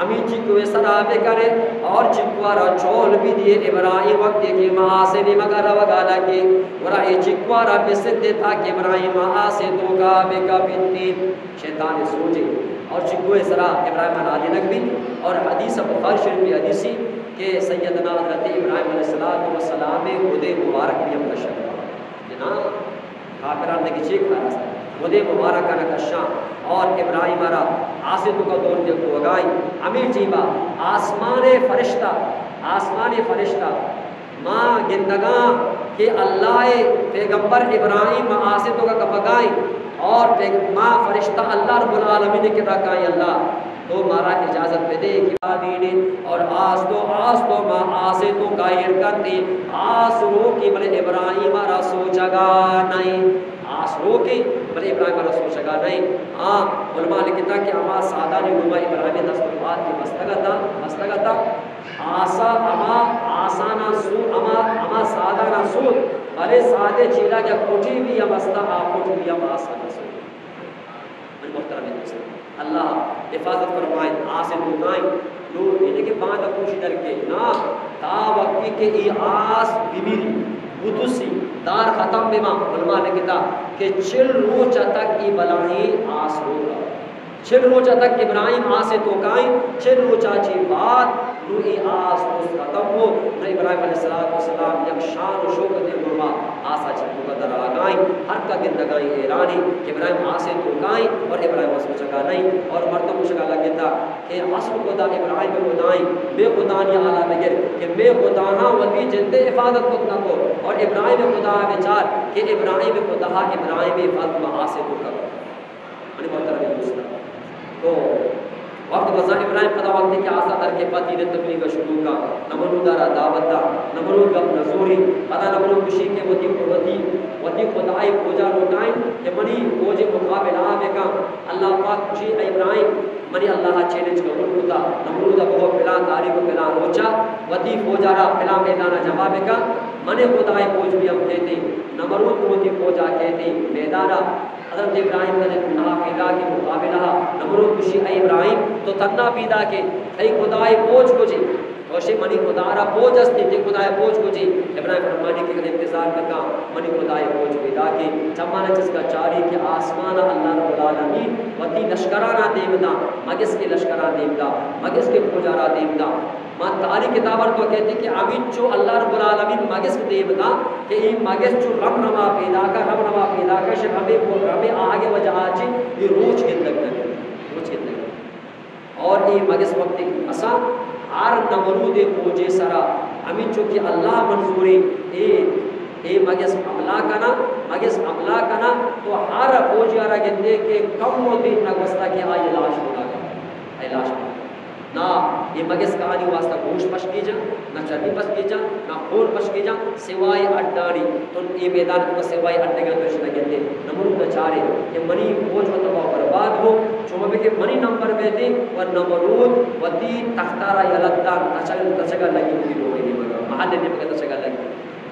ہمے چکوے سرا بکنے اور چکو ءَ را چول بدیے۔ ابراہیم وقتی کہ ما آس ءِ نیمگ ءَ روگ ءَ لگے، گڑا اے چکو ءَ را بسندے تاکہ ابراہیم آس ءِ توکا بکپیتی۔ شیطان ءِ سوجے اور چکو ءِ سرا ابراہیم ءَ نادینگ بیت۔ اور حدیث بخاری شریف ءِ حدیثے کہ سیدنا حضرت ابراہیم علیہ الصلوۃ والسلام ءِ گدے مبارک بھی ہم کشگ بنت۔ جناں کافراں دگہ چے کار است؟ گدے مبارک ءَ نہ کشاں اور ابراہیم ءَ را آس ءِ توکا دور دیگ بوگا ایں۔ ہمے ٹیم ءَ آسمان ءِ فرشتہ، آسمان ءِ فرشتہ ما گندگاں کہ اللہ ءِ پیغمبر ابراہیم آس ءِ توکا کپگا ایں اور پیغ-، ما فرشتہ اللہ رب العالمین ءِ کرا کائیں، اللہ تو مارا اجازت بدے کہ ما دینیں اور آستو، آستو ما آس ءِ توکا ایر کنتیں۔ آس روکیں بلے ابراہیم ءَ را سوچگا نئیں۔ آس روکیں بلے ابراہیم ءَ را سوچگا نئیں۔ آ علماء لکھتا کہ ہما سادانی گوما ابراہیم ءِ دست و پاد کہ بستگ اتاں، بستگ اتاں۔ آسا ہما آسانا سو، ہما، ہما سادانا سوت، بلے سادے چیرا کہ پٹی بھی ہم استا، آ پٹ بھی ہم آسانا سوت۔ من محترم دوستان، اللہ حفاظت فرمائے، آس ءِ توکا ایں، نور یعنی کہ باند پوشی در کے نا، تا وقتی کہ اے آس بمیری، بتسی، دار ختم بما، علماء لکھتا کہ چل روچ تک اے بلاہیں آس روگا۔ چل روچ ءَ تک ابراہیم آس ءِ توکا ایں، چل روچ ءَ چہ بعد نوں اے آس درست ختم بو، نوں ابراہیم علیہ الصلوۃ والسلام یک شان و شوکت ءِ گوما آس ءَ چہ توکا در آگا ایں، ہر کا گندگا ایں حیران ایں کہ ابراہیم آس ءِ توکا ایں اور ابراہیم ءَ سوچگا نئیں اور مردم گوشگا لگتا کہ اصل خدا ابراہیم ءِ خدا ایں، مئے خدانی حالا بگر کہ مئے خداہاں وتی جند ءِ حفاظت کت نہ کو اور ابراہیم ءِ خدا ءَ بچار کہ ابراہیم ءِ خدا ابراہیم ءِ حفاظت ما آس ءِ توکا کت۔ منی محترمیں دوستاں، تو وقت گزا ابراہیم پدا وقتی کہ آسا در کے پتی نے تبلیغ شروع کا، نمرود را دعوت دا، نمرود گپ نزوری، پدا نمرود گوشی کہ وتی، وتی، وتی خدائے پوجا لوٹائیں کہ منی پوج مقابلہ بکا۔ اللہ پاک گوشی اے ابراہیم، منی اللہ چیلنج قبول کتا، نمرود بہو پلان تاریخ و پلان روچا وتی پوجا را پلان میدانا جمع بکا، منی خدائے پوج بھی ہم کہتے، نمرود وتی پوجا کہتے میدانا حضرت ابراہیم تنے تنہا پیداکے مقابلہ ءَ۔ نمرود گوشی اے ابراہیم، تو تنہا پیداکے، تئی خدائے پوج کجے؟ گوشی منی خدا را پوج استی، تئی خدائے پوج کجے؟ ابراہیم فرمانی کہ انتظار بکا، منی خدائے پوج پیداکے۔ چمانا چسکا چاری کہ آسمان ءَ اللہ رب العالمین وتی لشکرانا دیم دا، مگس کے لشکران دیم دا، مگس کے پوجا را دیم دا۔ ما تاریخ کتابر تو کہتے کہ ہمینچو اللہ رب العالمین مگس دیم دا کہ اے مگس چو رم رما پیداکا، رم رما پیداکا، شہ رمے، رمے آگے وجہ آچے، اے روچ گندگ نہ، روچ گندگ۔ اور اے مگس وقتی اسا ہر نمرود پوجے سرا ہمینچو کہ اللہ منظورے، اے، اے مگس حملہ کنا، مگس حملہ کنا، تو ہر پوجے را گندے کہ کم و دیر نگوستا کہ آئی لاش بنا، آئی لاش بنا۔ نہ اے مگس کہانی واسطہ گوشت پش گیجاں، نہ چربی پش گیجاں، نہ خور پش گیجاں، سوائے اڈانی۔ تو اے میدان کو سوائے اڈگاں تو اش نہ گندے۔ نمرود نہ چارے کہ منی فوج و تباہ و برباد ہو، چو مبے کہ منی نمبر بیتے و نمرود وتی تختارا یلہ دان، تچگ، تچگا لگی وتی لوگے نیمگا، محل نیمگا تچگا لگی۔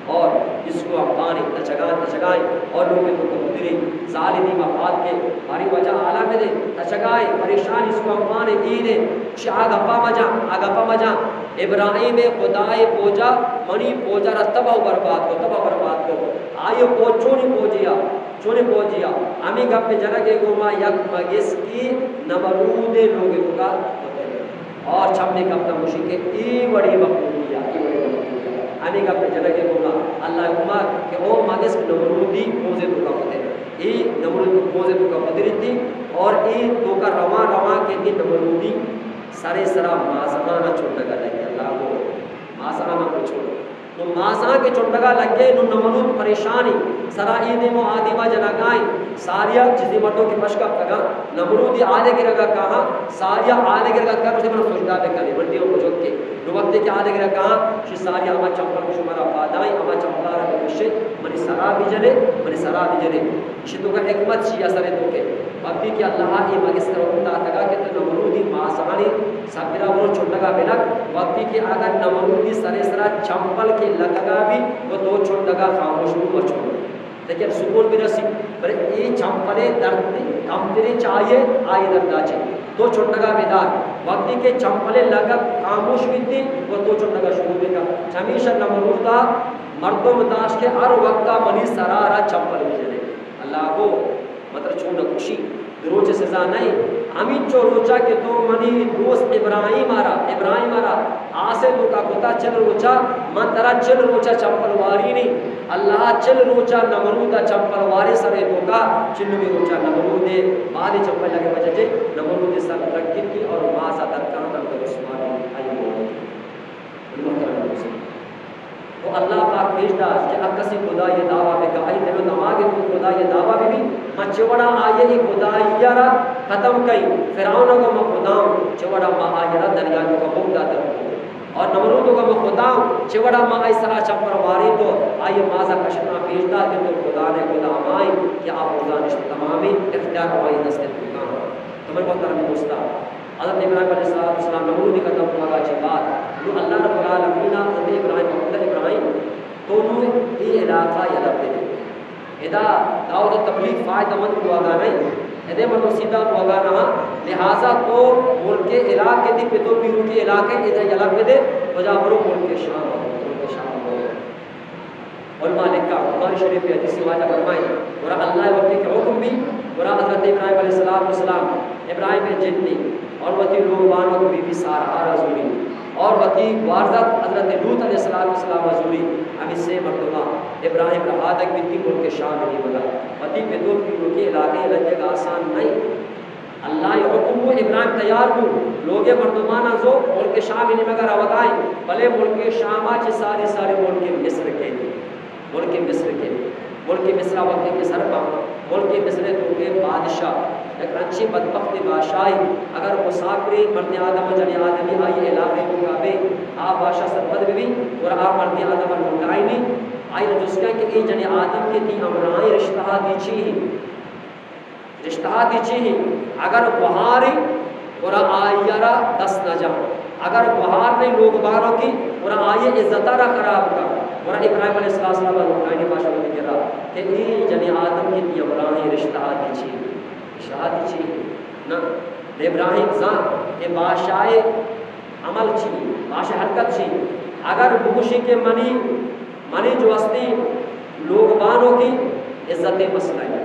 اور اس کو امبانے تچگان تچگائیں اور لوگے تو کبوتری ظالمی مفاد کے باری وجہ عالم دے تچگائیں پریشان اس کو امبانے دینے چی آگا پا مجا، آگا پا مجا۔ ابراہیم خدائے پوجا منی پوجا را تباہ و برباد کو، تباہ و برباد کو۔ آئی پوج چونی پوجیا، چونی پوجیا۔ ہمیں گپ جنگ ء گوما یک مگس کی نمرود لوگ توکا کتے۔ اور چمے گپ گوشی کہ ای وڑی مخلوقیا، ای وڑی مخلوقیا۔ ہمیں گپ جنگ ء گوما اللہ حکما کہ او مگس نمرودی موزے توکا کتے۔ ای نمرود موزے توکا کتے رہتی اور ای توکا رواں رواں کے دی نمرودی سرے سرا مازہانا چنڈگا لگی۔ اللہ کو مازہانا کو چنڈ۔ نو مازہاں کے چنڈگا لگے، نو نمرود پریشانی، سرا ای دیمو آ دیما جنگائیں، ساریا چیزی مردوں کے پشکا پگا، نمرودی آلے گرگا کہاں، ساریا آلے گرگا کہاں، اسے من سجدہ بکنے، من دیو بجوک کے۔ نو وقتی کہ آلے گرگا کہاں، شی ساریا ہما چمپل کو شمارا پادائیں، ہما چمپلا را بکشے، منی سرا بھی جنے، منی سرا بھی جنے۔ ایشی توکا حکمت چی اثر ہے توکے؟ وقتی کہ اللہ ء اے مگس ء حکم داتگا کہ تو نمرودی ماسانی سرا برو چنڈگا بنک، وقتی کہ اگر نمرودی سرے سرا چمپل کے لگگا بھی، و تو چنڈگا خاموش بو مچنڈ۔ لیکن سکون برسی، بلے اے چمپلے درد کمتریں چاہیے، آئی دردا چے۔ تو چنڈگا بدار، وقتی کہ چمپلے لگگ خاموش بیتی، و تو چنڈگا شروع بکا۔ چمیشا نمرودا مردم داشت کہ ہر وقتا منی سرا را چمپل بجنے۔ اللہ کو مطلب چون خوشی دروچ سزا نہیں۔ ہمینچو روچا کہ تو منی دوست ابراہیم آرا، ابراہیم آرا آسے توکا کتا، چل روچا من ترا چل روچا چمپل واری نہیں۔ اللہ چل روچا نمرودا چمپل وارے سرے توکا، چلمی روچا نمرودے بعد چمپل لگے بجے، نمرودے سر رکھتی اور ماسا درکان تو رسوانی آئی موت۔ محترم دوست، تو اللہ پاک پیش داشت کہ ہر کسی خدائی دعویٰ بکا، آئی دل و دماغ تو خدائی دعویٰ بی، ما چہ وڑا آئی ای خدائی را ختم کئی۔ فرعون کو ما خدا ہوں، چہ وڑا ما آئی را دریا کو بم داتا۔ اور نمرود کو ما خدا ہوں، چہ وڑا ما آئی سرا چمپل واری تو آئی مازا کشتا۔ پیش داشت کہ تو خدا نے خدا مائی کہ آپ خدا نشت تمامی اختیار ہماری دست تو کام۔ تو میرے محترم دوستا، حضرت ابراہیم علیہ الصلوۃ والسلام نمرودی ختم ہوا چی بعد، نو اللہ رب العالمین حضرت ابراہیم، حضرت ابراہیم، تو نو اے علاقہ یلہ بدے۔ ادا دعوت و تبلیغ فائدہ مند بوگا نہیں، ادے مردم سیدھا بوگا نہ، لہذا تو ملک عراق کے دی پتو پیرو کے علاقے ادا یلہ بدے، وجہ برو ملک شام، ملک شام برو۔ علماء لکھا، بخاری شریف کے حدیث واجہ فرمائے، گڑا اللہ وقتی کے حکم بھی، گڑا حضرت ابراہیم علیہ الصلوۃ والسلام، ابراہیم جن نے اور وتی لوگ بانو بی بی سارہ را زوری اور وتی گوارزت حضرت لوط علیہ الصلوۃ والسلام زوری، ہمیں سے مردمہ ابراہیم رہادگ بیتی ملک شام نہیں مگا، وتی پتو پیرو کے علاقے لجگ آسان نہیں۔ اللہ ء حکم بو، ابراہیم تیار بو، لوگ ء مردماناں زو ملک شام ء نیمگ ء روگا انت، بلے ملک شام ء چہ ساری ساری ملک مصر کیت، ملک مصر کیت۔ ملک مصر ء وقتی کہ سر پا، ملک مصر ء توکے بادشاہ، یک انچیں بدبخت بادشاہی، اگر مسافرے مرد آدم و جن آدمی آئی علاقے کو کابے، آ بادشاہ سرپد بی اور آ مرد آدم لوٹائنی، آئی جسکا کہ اے جن آدم کے تی ہمراہیں رشتہ دی چی؟ رشتہاتی چی ہیں؟ اگر گوہاری گڑا آئی را دست نہ جاں، اگر گوہار نہیں لوگ بانو کی گڑا آئی عزت را خراب کا۔ گڑا ابراہیم علیہ السلام لوگانی باشا وتی کرا کہ اے جن آدم کی تی ہمراہیں رشتہاتی چی ہیں؟ رشتہاتی چی ہیں؟ نہ، ابراہیم زان کہ بادشاہ عمل چی، بادشاہ حرکت چی، اگر بگوشی کہ منی، منی جو ہستی لوگ بانو کی عزت مسئلہ ہے۔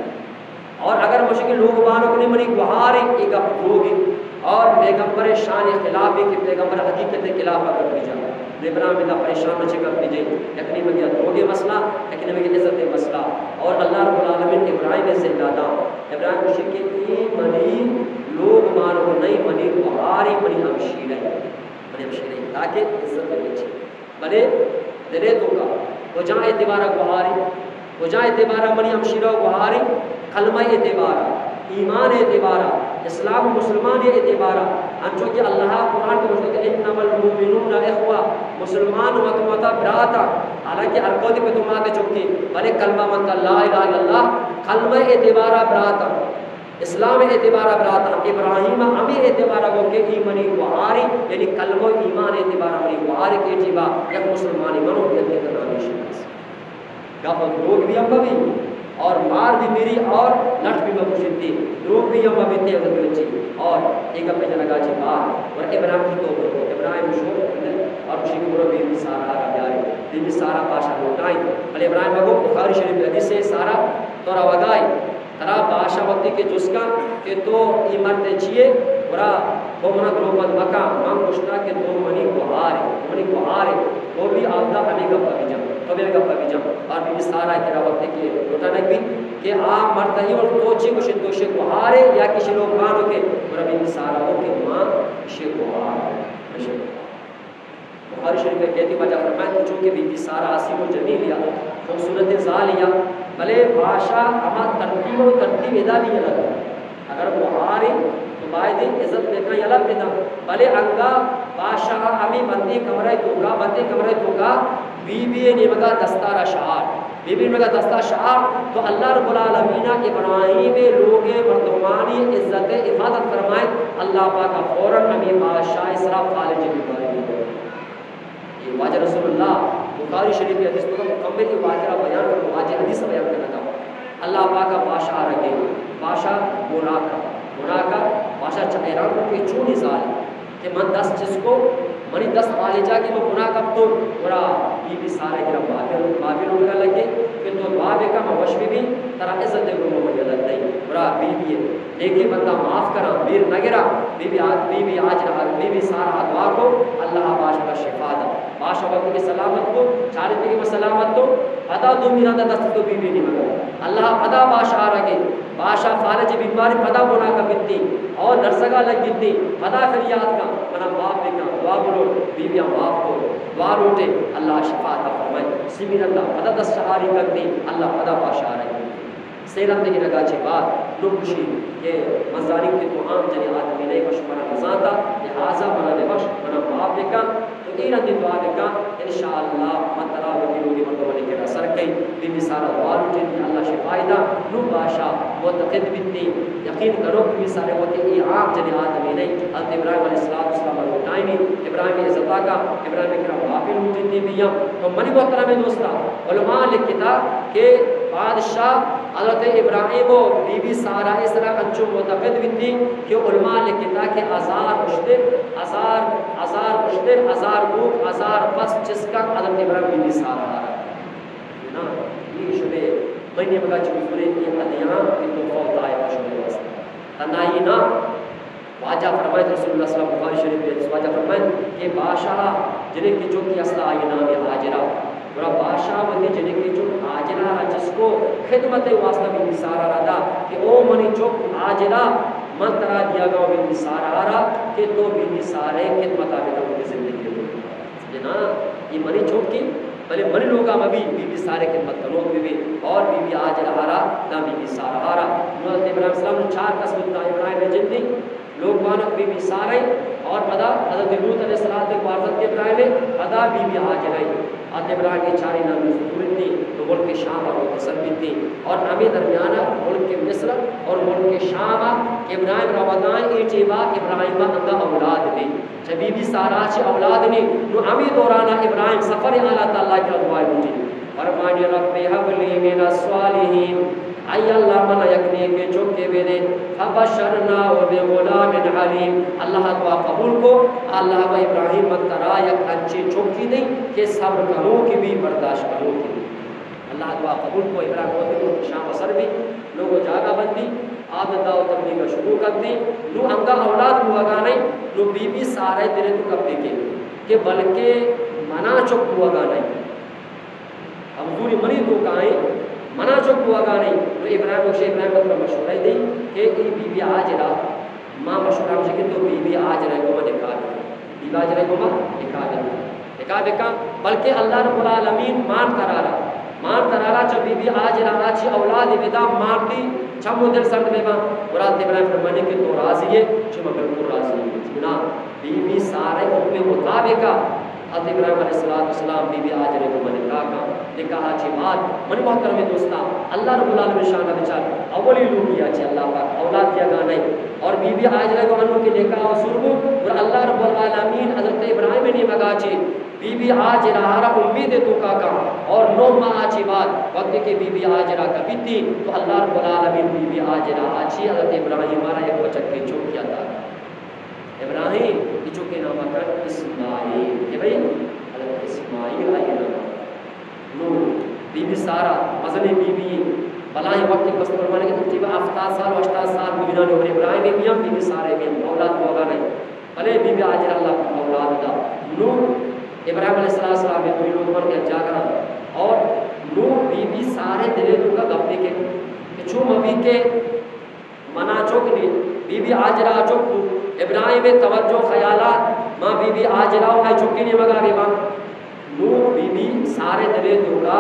اور اگر مشکل لوگ بانک نے منی گوہار اے گپ دروگ انت اور پیغمبر شان خلاف ہے کہ پیغمبر حقیقت خلاف اگر بجا، ابراہیم ادا پریشان مچے گپ بجے، یکنے مگیا دروگ مسئلہ، یکنے مگیا عزت مسئلہ۔ اور اللہ رب العالمین ابراہیم زندہ دا، ابراہیم گوشی کہ اے منی لوگ بانک نہیں، منی گوہار، منی ہمشیرہ، منی ہمشیرہ، تاکہ عزت بچے۔ بلے دلے توکا کجا اعتبارا گوہاری، کجا اعتبارا منی ہمشیرہ گوہاری، کلمہ اعتبارا، ایمان اعتبارا، اسلام و مسلمان اعتبارا، انچو کہ اللہ قرآن کو گوشت کہ انما المؤمنون اخوہ، مسلمان وت وتا براتا، حالانکہ ہر کوتی پہ تو ماتے چکے، بلے کلمہ منتا لا الہ الا اللہ، کلمہ اعتبارا براتا۔ اسلام اعتبارا براتاں، ابراہیم ہمے اعتبارا گو کہ ای منی گوہاری، یعنی کلمہ و ایمان اعتبارا منی گوہاری کہ جیبا یک مسلمانی منو بیت کے نامی شناس۔ گپ دروگ بھی ہم بھی اور مار بھی میری اور لٹ بھی مکشتی، دروگ بھی ہم بھی تے ادھر بچی اور ایک گپ جنگا چی بار اور ابراہیم کی توبہ کو کہ ابراہیم شو اور شی گورو بی بی سارا را بیاری۔ بی بی سارا بادشاہ لوٹائی۔ بلے ابراہیم بگو بخاری شریف حدیث ہے، سارا تو روگائی۔ ترا بادشاہ وقتی کہ جست کن کہ تو اے مرد چیے، گڑا تو منا دروبند مکن، من گوشتا کہ تو منی گوہارے، منی گوہارے، تو بھی آبدا ہمے گپا بجن، تو بھی ہمے گپا بجن۔ اور بی بی سارا کرا وقتی کہ لوٹنگ بیت کہ آ مرد ای وقت تو چی گوشے، تو شے گوہارے یا کہ شے لوگ بانو کے، گڑا بی بی سارا ہو کہ ماں شے گوہارے۔ بخاری شریف ء کہتی واجہ فرمائے کہ چونکہ بی بی سارا حسین و جمیل یا خوبصورت زال یا، بلے بادشاہ ہما ترتیب و ترتیب ادا بھی الگ ہے۔ اگر گوہار ہیں تو باید عزت بکن یا الگ بدا، بلے انگا بادشاہ ہمیں بندی کمرہ توکا، بندی کمرہ توکا بی بی نیمگا دستارا شہار۔ بی بی مگا دستا شہار تو اللہ رب العالمین ابراہیم لوگ مردمانی عزت حفاظت فرمائے۔ اللہ پاک فوراً ہمیں بادشاہ سرا فالج بیماری ہو۔ یہ واجہ رسول اللہ بخاری شریف کی حدیث کو مکمل یہ واجہ بیان کر، واجہ حدیث بیان کرنا تھا۔ اللہ پاک بادشاہ رکھے، بادشاہ گناہ کا، گناہ کا، بادشاہ چہ حیران کو کہ چونی ظالم کہ من دست چست کو، منی دست پالجا کہ من گناہ کپتو، گڑا بی بی سارا گرا بابل، بابل لوٹا لگے کہ تو دعا بکا، من وش بی بی، ترا عزت دے گو من یلت دئی۔ گڑا بی بی ہے، نیکی بندہ معاف کرا، میر نہ گرا۔ بی بی آ-، بی بی آج رہا، بی بی سارا دعا کو، اللہ باش کا شفا دا۔ باش وقت کی سلامت کو، چارے کی سلامت تو، پدا دو میرا دا دست تو بی بی نہیں مگر۔ اللہ پدا باش آ رہا گے۔ بادشاہ فالج بیماری پدا گناہ کا بیتی اور نرسگا لگ بیتی، پدا فریاد کا، منا معاف بکن، دعا بلوٹ، بی بی معاف کو، دعا لوٹے، اللہ شفا عطا فرمائے۔ سیمی رندا پدا دست شہاری کرتی، اللہ پدا بادشاہ رہی۔ سے رند گنگا چی بعد نو گوشی کہ مزاری کہ تو عام جنی آدمی نہیں، بخش منا نزانتا، لہذا منا ببخش، منا معاف بکن۔ تو اے رندی دعا بکن، انشاءاللہ من ترا وتی لوگی مردمانی کرا سر کئی۔ بی بی سارا دعا لوٹی، اللہ شفائی دا۔ نو بادشاہ معتقد بیتی، یقین کنو بی بی سارا وتی اے عام جنی آدمی نہیں۔ حضرت ابراہیم علیہ السلام اسلام لوٹائنی، ابراہیم عزتا کا، ابراہیم کرا معافی لوٹی دی بیا۔ تو منی محترم دوستا، علماء لکھتا کہ بادشاہ حضرت ابراہیم و بی بی سارا اس طرح انچو معتقد بیتی کہ علماء لکھتا کہ ہزار اشتر، ہزار، ہزار اشتر، ہزار بوک، ہزار پس چسکا حضرت ابراہیم بی بی سارا آرا۔ نا، یہ شدے، میں نے بگا چیز بولے کہ ادیان کی تو فوت آئے شدے واسطہ۔ تنہائی نا، واجہ فرمائے رسول اللہ صلی اللہ علیہ وسلم بخاری شریف میں حدیث واجہ فرمائے کہ بادشاہ جنک کی چوکی اصلا آئی نام ہاجرہ۔ گڑا بادشاہ وتی جنکے چک ہاجرہ را چسکو خدمت واسطہ بی بی سارا را دا کہ او منی چک ہاجرہ، من ترا دیا گا بی بی سارا را کہ تو بی بی سارا خدمت آ بکن وتی زندگی۔ جنا، یہ منی چک کی، بلے منی لوگا مبی، بی بی سارا خدمت کنوک بی بی اور بی بی ہاجرہ را دا بی بی سارا را۔ نو حضرت ابراہیم السلام نو چار کس بوتا، ابراہیم جندی، لوگ بانک بی بی سارہ اور پدا حضرت لوط علیہ السلام کے وارثت کے ابراہیم، پدا بی بی ہاجرہ۔ حضرت ابراہیم کے چاری نام ضرورت تھی تو ملک شام اور مختصر بھی تھی اور ہمیں درمیانہ ملک مصر اور ملک شام ابراہیم روگان اے ٹیما ابراہیم انگا اولاد بھی۔ چہ بی بی سارا چی اولاد نی، نو ہمیں دورانا ابراہیم سفر اعلیٰ تعالیٰ کے دعائیں لوٹی۔ فرمانی رب هب لی من الصالحین، اے اللہ منا یک نیکیں چکے بدے۔ فبشرناہ بغلام حلیم، اللہ دعا قبول کو، اللہ و ابراہیم من ترا یک انچیں چکی دیں کہ صبر کنوکی بی، برداشت کنوکی بی۔ اللہ دعا قبول کو، ابراہیم وقت کو شام سر بی، لوگ جاگہ بندی، آب دعا و تبلیغ شروع کرتی، نو انگا اولاد بوگا نہیں، نو بی بی سارہ دل تو کپے کے، کہ بلکہ منا چک بوگا نہیں۔ حضوری منی تو کائیں، منا چک بوگا نہیں۔ تو ابراہیم گوشے، ابراہیم مطلب مشورہ دیں کہ اے بی بی ہاجرہ، ما مشورہ ہمشہ کہ تو بی بی ہاجرہ کو نکاح دے۔ بی بی ہاجرہ کو نکاح دے۔ نکاح دے کا، بلکہ اللہ رب العالمین مان قرارا، مان قرارا چا بی بی ہاجرہ آچی اولاد بدا مارتی چم و دل سرد بے با۔ مراد ابراہیم فرمانے کہ تو راضی ہے، چما بالکل راضی ہے۔ نا۔ بی بی سارہ حکم مطابق حضرت ابراہیم علیہ الصلوۃ والسلام بی بی ہاجرہ کو من نکاح کا، نکاح چی بعد منی محترم دوستاں، اللہ رب العالمین شان بچار اولی لوگی چی اللہ پاک اولاد دیا گا نہیں اور بی بی ہاجرہ کو انو کے نکاح و سرگو اور اللہ رب العالمین حضرت ابراہیم نے مگا چی بی بی ہاجرہ را امید تو کا کا اور نو ماہ چی بعد وقت کے بی بی ہاجرہ کپیتی تو اللہ رب العالمین بی بی ہاجرہ چی حضرت ابراہیم را یک بچک کے چوک کیا تھا۔ ابراہیم، اے چکے نام کن اسماعیل۔ کہ بھئی، حضرت اسماعیل آئی نام۔ نو، بی بی سارا، مزنیں بی بی، بلاہیں وقت بس قربانی کے تقریباً ہفتاد سال و ہشتاد سال بوگینانی عمر ابراہیم بی بی ہم، بی بی سارا بی بی ہم، اولاد ہوگا نہیں۔ بلے بی بی ہاجر اللہ اولاد دا۔ نو، ابراہیم علیہ السلام بی بی لوگ مر گیا جاگا۔ اور نو بی بی سارے دلے تو کا گپے کے، کہ چو مبی کے منا چک نی، بی بی ہاجرہ چک بو، ابراہیم توجہ خیالات، ما بی بی ہاجرہ و مئے چکی نیمگا بی ما۔ نو بی بی سارے دلے توکا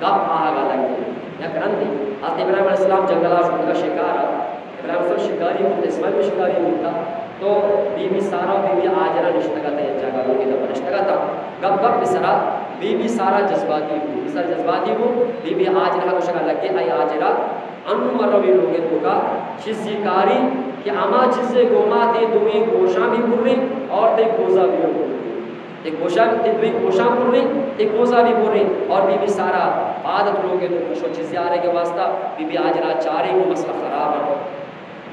گپ آہگا لگی۔ یک رندی حضرت ابراہیم علیہ السلام جنگلا شتگا شکارا، ابراہیم السلام شکاری بوتا، اسماعیل بھی شکاری بوتا، تو بی بی سارا و بی بی ہاجرہ نشتگا تا یک جاگا لوگے دا نشتگا تا۔ گپ گپ سرا بی بی سارا جذباتی بو، بی بی سارا جذباتی بو، بی بی ہاجرہ گوشگا لگے، اے ہاجرہ، انوں من روی لوگے توکا چیزی کاری کہ ہما چیزے گوما تئی دوئیں گوشاں بھی بریں اور تئی کوزا بھی بریں۔ تئی گوشاں، تئی دوئیں گوشاں بریں، تئی کوزا بھی بریں۔ اور بی بی سارا پاد ات لوگے توکا شو چیزی آرے کے واسطہ، بی بی ہاجرہ چارے کو مسئلہ خراب ہے۔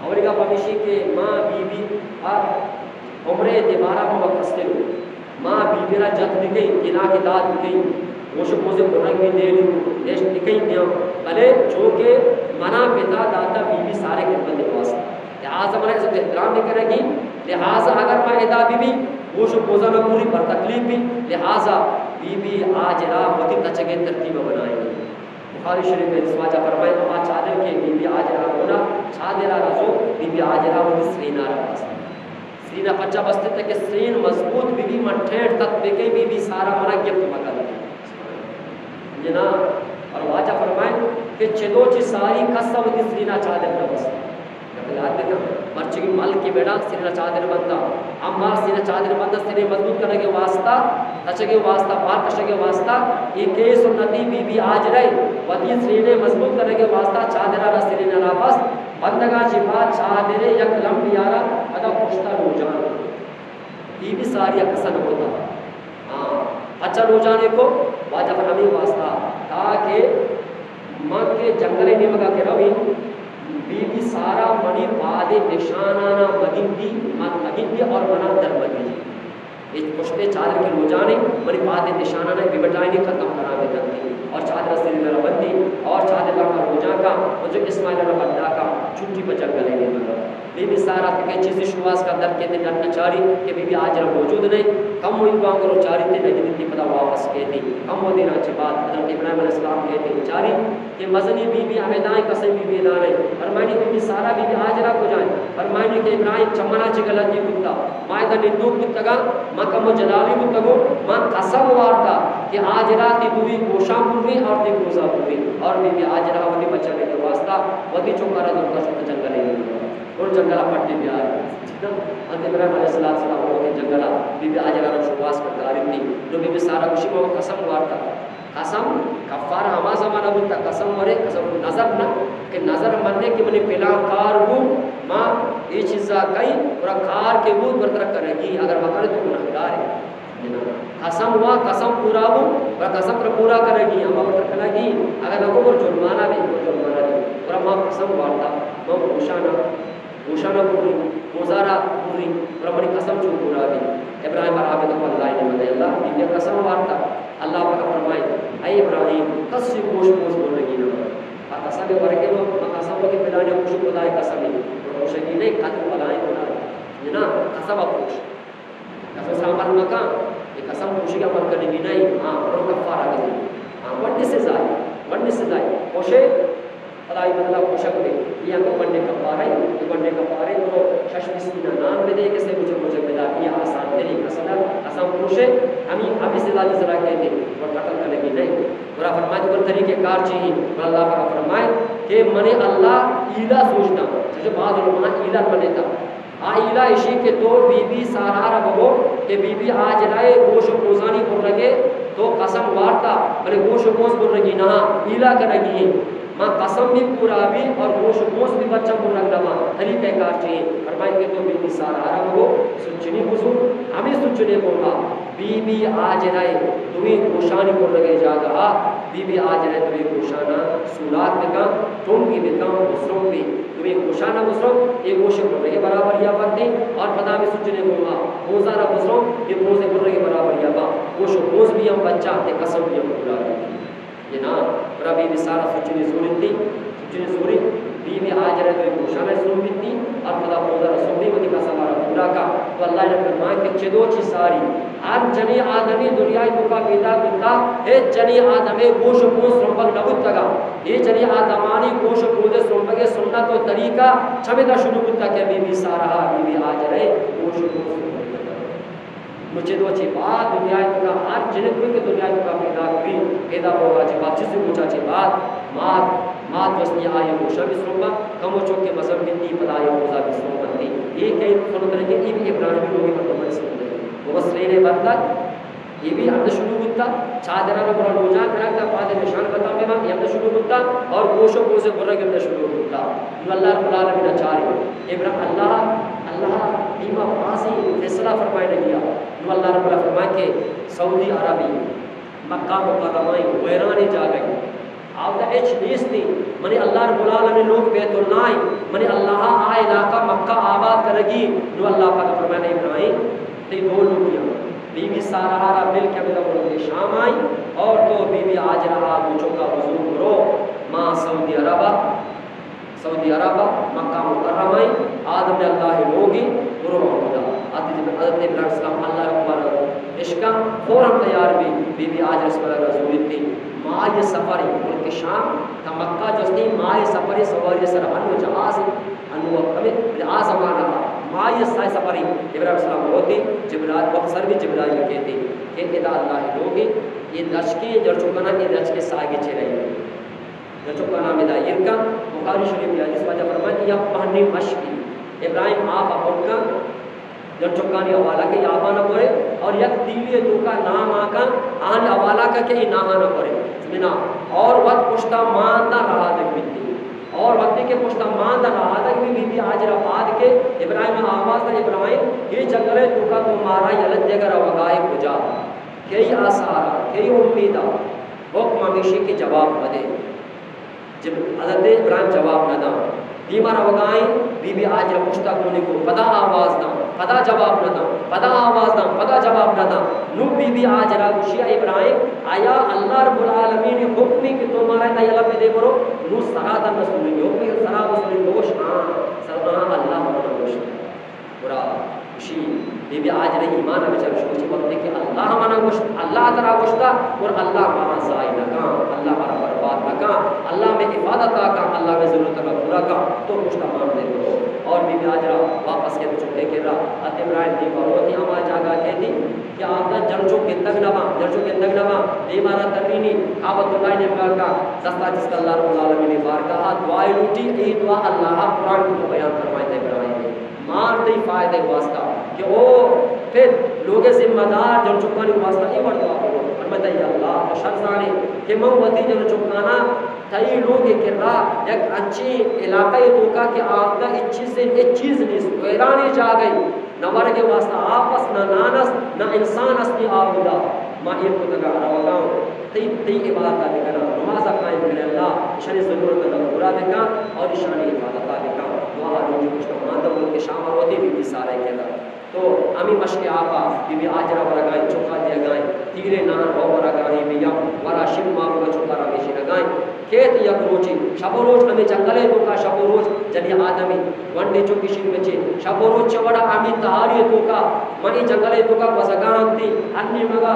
اولی گپ ہمیشی کہ ما بی بی آ عمرے دیوارا ما وقت ہستے ہو۔ ما بی بی را جت بکئی، تلاک داد بکئی، گوش و گوز برنگ بھی دے لوں، نشت بکئی دیاں۔ بلے چونکہ منا پتا داتا بی بی سارے خدمت واسطہ۔ لہذا منا عزت احترام بھی کرے گی، لہذا اگر ما ادا بی بی گوش و گوزا نہ پوری پر تکلیف بھی، لہذا بی بی ہاجرہ وتی تچگے ترتیب بنائیں۔ بخاری شریف میں حدیث واجہ فرمائے، اما چادر کے بی بی ہاجرہ ہونا، چادرہ رزو بی بی ہاجرہ وتی سرینا را بس۔ سرین ءَ پچا بستت کہ سرین مضبوط بہ بی، من ٹھیٹ تت بہ کئی بی بی سارا منا گپت مکن۔ جنا، اور واجہ فرمائے کہ چدو چی ساری کس وتی سرین ءَ چادر نہ بست۔ گپ یاد بکن، مرچی ملک بیڑا سرین ءَ چادر بندا، اما سرین ءَ چادر بندا، سرین مضبوط کنگے واسطہ، تچگے واسطہ، پار کشگے واسطہ، اے کئی سنتی بی بی ہاجرہ وتی سرین مضبوط کنگے واسطہ چادر ءَ را سرین ءَ را بست۔ بندگاں چہ بعد چادرے یک لمبی آرا پدا پشتا لوجان۔ بی بی ساری ءَ کسا نہ کتا۔ ہاں، پچا لوجانے کو واجہ پر ہمیں واسطہ، تاکہ من کے جنگل نیمگا کے روی، بی بی سارا منی پادے نشانانا مگندی، من مگندی اور منا در مگندی۔ اے پشتے چادر کے لوجانے، منی پادے نشانانا ببٹائینی ختم کرا بکنتی۔ اور چادر سری لرا بندی، اور چادر لمبا لوجان کا، مجھے اسماعیل را بندہ کا، چھٹی پہ جنگل نیمگا۔ بی بی سارا کہ چیزی شواز کا در کے تے ڈن چاری کہ بی بی ہاجرہ موجود نہیں، کم ہوئی وانگو رو چاری تے نگی دتی پدا واپس کے تے۔ کم ہو دینا چی بعد حضرت ابراہیم علیہ السلام کے تے چاری کہ مزنی بی بی ہمیں دائیں کسے بی بی دارے۔ فرمانی بی بی سارا بی بی ہاجرہ کو جائیں۔ فرمانی کہ ابراہیم چمنا چی غلطی بوتا۔ ما ادا نندوک بوتگا، ما کمو جلالی بوتگو، ما قسم وارتا کہ ہاجرہ تی دوی گوشاں بوی اور تی گوزا بوی۔ اور بی بی ہاجرہ وتی بچنے کے واسطہ وتی چوکارا دور کا شد جنگل ہے۔ اور جنگل پٹی بیار۔ جتنا حضرت ابراہیم علیہ السلام سلام وتی جنگل بی بی ہاجرہ را شواز کر داری تھی۔ نو بی بی سارا گوشی ما قسم وارتا۔ قسم کفارہ ہما زمانہ بوتا، قسم ورے، قسم نظر نہ، کہ نظر منے کہ منی پلان کار بو، ما اے چیزا کئی، اور کار کے بود برطرف کرے گی، اگر مکنے تو گناہگار ہے۔ قسم وا، قسم پورا بو، اور قسم پر پورا کرے گی، ہما برطرف کرے گی، اگر نہ کو پر جرمانہ بھی، پر جرمانہ بھی، اور ما قسم وارتا، ما گوشانا گوشانا بری، گوزارا بری، پر منی قسم چون پورا بی۔ ابراہیم عابد کو اللہ نے مدے اللہ، بی بی قسم وارتا۔ اللہ پاک فرمائے، اے ابراہیم، کسی گوش پوز بولگی نہ۔ آ قسم ورگے نو، ما قسم کہ پلانے گوش خدائے قسم ہے۔ اور گوشگی نہیں، قتل بلائیں خدائے۔ جنا، قسم پوش۔ قسم عمل مکن، یہ قسم پوشی کا عمل کرنے بھی نہیں۔ ہاں، اور کفارہ دے۔ ہاں، ونڈی سزا ہے، ونڈی سزا ہے۔ پوشے، پدا ای بدلا پوشک بے، یہ انگو بندے کفارے، یہ بندے کفارے، تو شش مسکین نان بدے، کسے مجھے مجھے بدا، یہ آسان ترین قسم، قسم پوشے، ہمیں، ہمیں سزا دی ذرا کہتے، اور قتل کرنے کی نہیں۔ اور فرمائے تو طریقے کار چی ہیں، اور اللہ پاک فرمائے کہ من اللہ ایلا سوچتا، جیسے بعض علماء ایلا بنے تھا، آ ایلا اشی کہ تو بی بی سارا را بگو کہ بی بی ہاجرہ گوش و گوزانی برگے تو قسم وارتا، بلے گوش و گوز برگی نہ، ایلا کنگی ہیں۔ من قسم بھی پورا بھی اور گوش و پوز بھی بچہ برگ نہ باں۔ طریقہ کار چی ایں؟ فرمائیں کہ تو بی بی سارہ را بگو سچنی بزور، ہمیں سچنے گوما بی بی ہاجرہ ءِ دوئیں گوشانی برگے جاگہا بی بی ہاجرہ ءِ دوئیں گوشانا سوراخ بکن، ٹنگی بکن، بزرم بی۔ دوئیں گوشانا بزرم، اے گوش برگے برابر یا بندی اور پدا ہمیں سچنے گوما بوزارا بزرم، اے بوزے برگے برابر یا با۔ گوش و پوز بھی ہم بچہ، تے قسم بھی ہم پورا بھی۔ یہ نا، برا بی بی سارہ سچنی زوری تھی، سچنی زوری، بی بی ہاجرہ دوئیں گوشانا سوب بیتی، اور پدا بوزا رسول بھی وتی قسم را پورا کا۔ تو اللہ نے فرمائے کہ چدو چی ساری، ہر جنی آدمی دنیا توکا پیدا بوتا، ہچ جنی آدمی گوش و پوز سرمبگ نہ بوتگا۔ یہ جنی آدمانی گوش و پوز سرمبگ سنت و طریقہ چمیدا شروع بوتا کہ بی بی سارہ، بی بی ہاجرہ گوش و پوز سرمبگ نہ بوتا۔ نو چدو چی بعد دنیا توکا ہر جنک بھی کہ دنیا توکا پیدا بھی، پیدا ہوگا چی بعد، چیزی بوچا چی بعد، مات، مات جسنی آئی گوشا بھی سرمبا، کمو چوکے مذہب بھی تی پدا آئی بوزا بھی سرمبا تی۔ یہ کئی سنت رہے کہ یہ بھی ابراہیمی لوگی مردم ہے سنت رہے۔ مبصرین بندہ، یہ بھی ہم شروع ہوتا، چادرہ میں برا لوجا کرا تا پادے نشان بتا میں یہ ہم شروع ہوتا، اور گوش و پوزے برا کے ہم شروع ہوتا۔ نو اللہ رب العالمین چاری۔ ابراہیم، اللہ، اللہ دیما پاسی فیصلہ فرمائے لگیا۔ نو اللہ رب العالمین فرمائے کہ سعودی عربی، مکہ مکرمہ ای، ویرانی جاگہ ای۔ آودا ہچ نیستی۔ منی اللہ رب العالمین لوگ بیت اللہ ای۔ منی اللہ آ علاقہ مکہ آباد کرگی۔ نو اللہ پاک فرمائے ابراہیم، تی دو لوگیاں۔ بی بی سارہ را مل کے میرا ملک شام آئی اور تو بی بی ہاجرہ آ دو چوکا بزرگ برو۔ ما سعودی عربہ سعودی عرب ء، مکہ مکرمہ ء، آدم اللہ ء لوگے، برو ہمودا۔ حضرت، حضرت ابراہیم السلام اللہ ء حکم ء اشکاں فوراً تیار بی، بی بی ہاجر اسماعیل ء زوریت، ماہ ء سفر ء ملک شام تا مکہ جستی، ماہ ء سفر ء سواری ء سر انو جہاز ء، انو ہمے آ زمانہ ء ماہ ء سائے سفر ء ابراہیم السلام ہوتی، جبرائیل وقت سر بی جبرائیل کہتے کہ ادا اللہ ء لوگے، یہ درچکے جڑ چکنا، یہ درچکے ساگے چہ رہی۔ جنچکا نام ادا ایر کن۔ بخاری شریف ء حدیث واجہ فرمائے کہ یا پہنی مشکی ابراہیم آپ ء پر کن، جنچکانی حوالہ کہ آپاں نہ برے، اور یک تیلی توکا نام آکن، آنی حوالہ کا کہ اے ناہاں نہ برے۔ منا اور وت پشتا مان دا رہا دگ بیتی۔ اور وقتی کہ پشتا مان دا رہا دگ بی، بی بی ہاجر آباد کے ابراہیم آواز دا، ابراہیم، یہ جنگل توکا تو مارا یلت دے گا روگائے کجا؟ کئی آثار، کئی امیدا؟ حکم ہمیشی کہ جواب مدے۔ جب حضرت ابراہیم جواب نہ داں، دیما روگائیں، بی بی ہاجر پشتا کونی کو، پدا آواز داں، پدا جواب نہ داں، پدا آواز داں، پدا جواب نہ داں۔ نو بی بی ہاجرہ گوشی، اے ابراہیم، آیا اللہ رب العالمین حکمی کہ تو مارا نہ یلا پہ دے برو، نو سرا دن رسول حکمی سرا رسول گوش، ہاں، سرا اللہ منا گوش۔ گڑا گوشی، بی بی ہاجر ایمان ء بچار، گوشی، وقتی کہ اللہ منا گوشت، اللہ ترا گوشتا، اور اللہ مارا ضائع نہ کن، اللہ مارا برباد نہ کن، اللہ میں حفاظت آ کن، اللہ میں ضرورت نہ پورا کن، تو گوشتا مان دے برو۔ اور بی بی ہاجر واپس کے چکے کے را، ات ابراہیم دی بروتی ہما جاگا کے دی، کہ آتا جنچو گندگ نہ باں، جنچو گندگ نہ باں، دیما را ترینی، کعبۃ اللہ نے مگا کا، دستا جس اللہ رب العالمین بارگاہ دعائے لوٹی، اے دعا اللہ قرآن کو بیان فرمائے تے ابراہیم۔ مار تئی فائدہ واسطہ کہ او پت لوگ ذمہ دار جنچکانی واسطہ اے وڑ دعا کرو۔ فرماتا، یا اللہ، تو شر زانے کہ من وتی جنچکانا تئی لوگ کرا یک اچھی علاقہ توکا کہ آتا اچھی سے اچ چیز نیست، ویرانی جاگہ، نہ ورگ واسطہ آپ است، نہ نان است، نہ انسان است کہ آودا ما ایر کتگا روگا۔ تئی، تئی عبادت ء بکناں، نماز ء قائم کنے اللہ، اشانی ضرورت ء پورا بکن اور اشانی حفاظت ء بکن۔ دعا لوٹی، پشت ء ماندہ ملک شام ء روتی بی بی سارہ ء کرا۔ تو ہمیں مشک آپ ء بی بی ہاجرہ ورگائیں، چکا دیگائیں، تیرے نان رو ورگائیں، بیا ورا شم ماروگا چکا را میشی لگائیں۔ کیت یک روچی، شپ و روچ ہمیں جنگلے توکا شپ و روچ جنی آدمی، ونڈے چکی شیر بچے، شپ و روچ چہ وڑا ہمیں تہاری توکا، منی جنگلے توکا گوزگاں انتی، ہر نیمگا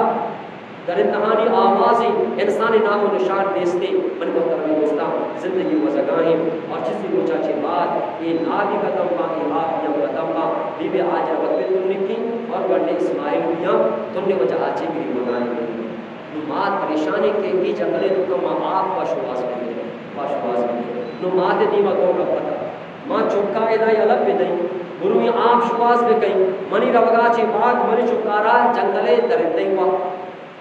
درندہانی آوازی، انسانی نام و نشان نیستی۔ منی محترمیں دوستاں، زندگی گوزگاہیں اور چیزی روچا چہ بعد اے نابی ختم با، اے آپ ہم ختم با۔ بی بی ہاجر وت بے تنکی اور گنڈے اسماعیل بھی ہم تنے وجہ آچے گریبگاہیں۔ نو مات پریشانی کہ اے جنگلے توکا ما آپ پہ شواز بگیں، پہ شواز بگیں۔ نو مات دیما تو گپ پتا۔ ما چکا ادا یلہ بدئیں، برویں آپ شواز بکئیں۔ منی روگا چہ بعد منی چکارا جنگلے درندے وا۔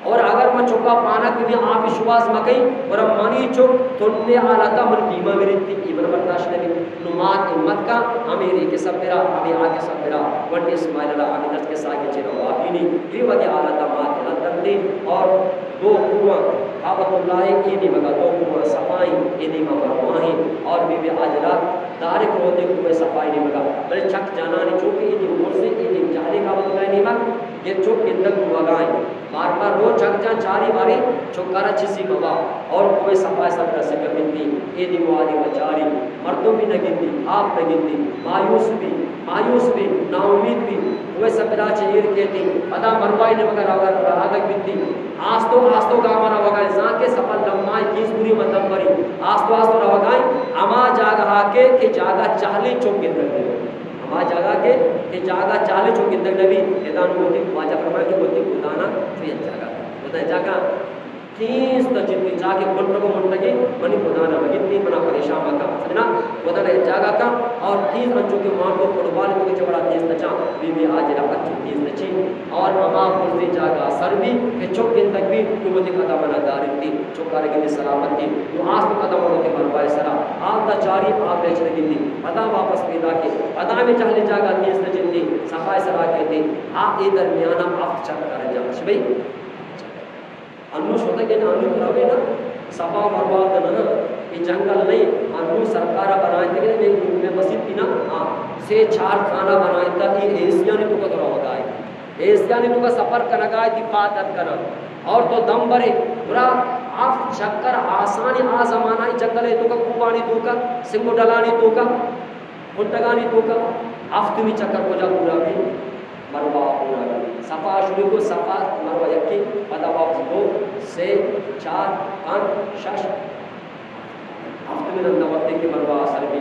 اور اگر من چکا پانک بہ بیاں، آپ شواز مکئی، گڑا منی چک تنڈے حالتا من دیما مریتی، ای من برداشت نبی۔ نو مات ہمت کا، ہمیں ریک سپرا، ہمیں آگ سپرا، ونڈ اسماعیل را ہمیں دست کے ساگے چیرا واپینی، گریوگے حالتا مات رد دنتی۔ اور دو کنواں کعبۃ اللہ اے نیمگا، دو کنواں صفائیں اے نیما مروائیں، اور بی بی ہاجرہ دارک روتے کنویں صفائیں نیمگا، بلے چک جانانی چوکے اے نیم برزے، اے نیم جہلے کعبۃ اللہ نیمگ، یہ چوک گندگ روگائیں۔ بار بار رو چک جان چاری باری، چکارا چیزی مبا، اور کنویں صفائیں سر رسگ بندی، اے نیم و آ نیم چاری، مردم بھی نہ گندی، آپ نہ گندی، مایوس بھی، مایوس بھی، ناامید بھی، کنویں سپرا چہ ایر کیتی، پدا مروائے نیمگا روگ، روگ بیتی۔ آستو آستو گاما روگا، زانکہ سفر لمبا ایں، کیس بری مدم بری۔ آستو آستو روگا ایں، ہما جاگہ کہ، کہ جاگہ چہلی چوک گندگ نبی۔ ہما جاگہ کہ، کہ جاگہ چہلی چوک گندگ نبی۔ ادا نو وتی واجہ فرمائے کہ وتی گدانا چو یک جاگہ۔ وتی جاگہ تیز تا جتی جاگہ کنٹگو منٹگی، منی گدانا مگندی، منا پریشان مکا۔ سمجھنا؟ گدانا یک جاگہ کا، اور تیز انچو کہ مانڈو فٹبال تو کہ چہ وڑا تیز نچا، بی بی ہاجرہ انچو تیز نچی۔ اور ہما برزیں جاگہ سر بی کہ چک گندگ بی، تو وتی قدمانا دارنتی، چکارا گندی سلامتی، تو آست قدم وتی مروائے سرا، آپ دا چاری، آپ بیچ نہ گندی، پدا واپس پیدا کے، پدا ہمیں جہلی جاگہ تیز نہ جندی، صفائے سرا کیتی، آ اے درمیانا ہفت چکر جا۔ شبئی؟ انو شتگ نا، انو روے نا، صفا مروہ تو نہ، یہ جنگل نہیں، انو سرکارا بنائیں تھے کہ میں، میں مسیت تھی نا، ہاں، سے چار خانہ بنائیں تھا، یہ اے سیانی تو کا تو روگا ہے۔ اے سیانی تو کا سفر کنگا ہے، تی پاد ات کنا۔ اور تو دم برے، برا ہفت چکر آسانی آ زمانہ ہی جنگل ہے تو کا کوبانی تو کا، سنگو ڈلانی تو کا۔ کنٹگانی توکا ہفتمی چکر کجا پورا بی؟ مروہ پورا بی۔ صفا شروع کو، صفا مروہ یکی، پدا واپس دو، سے، چار، پنچ، شش۔ ہفتمی رندا وقتی کہ مروہ سر بی۔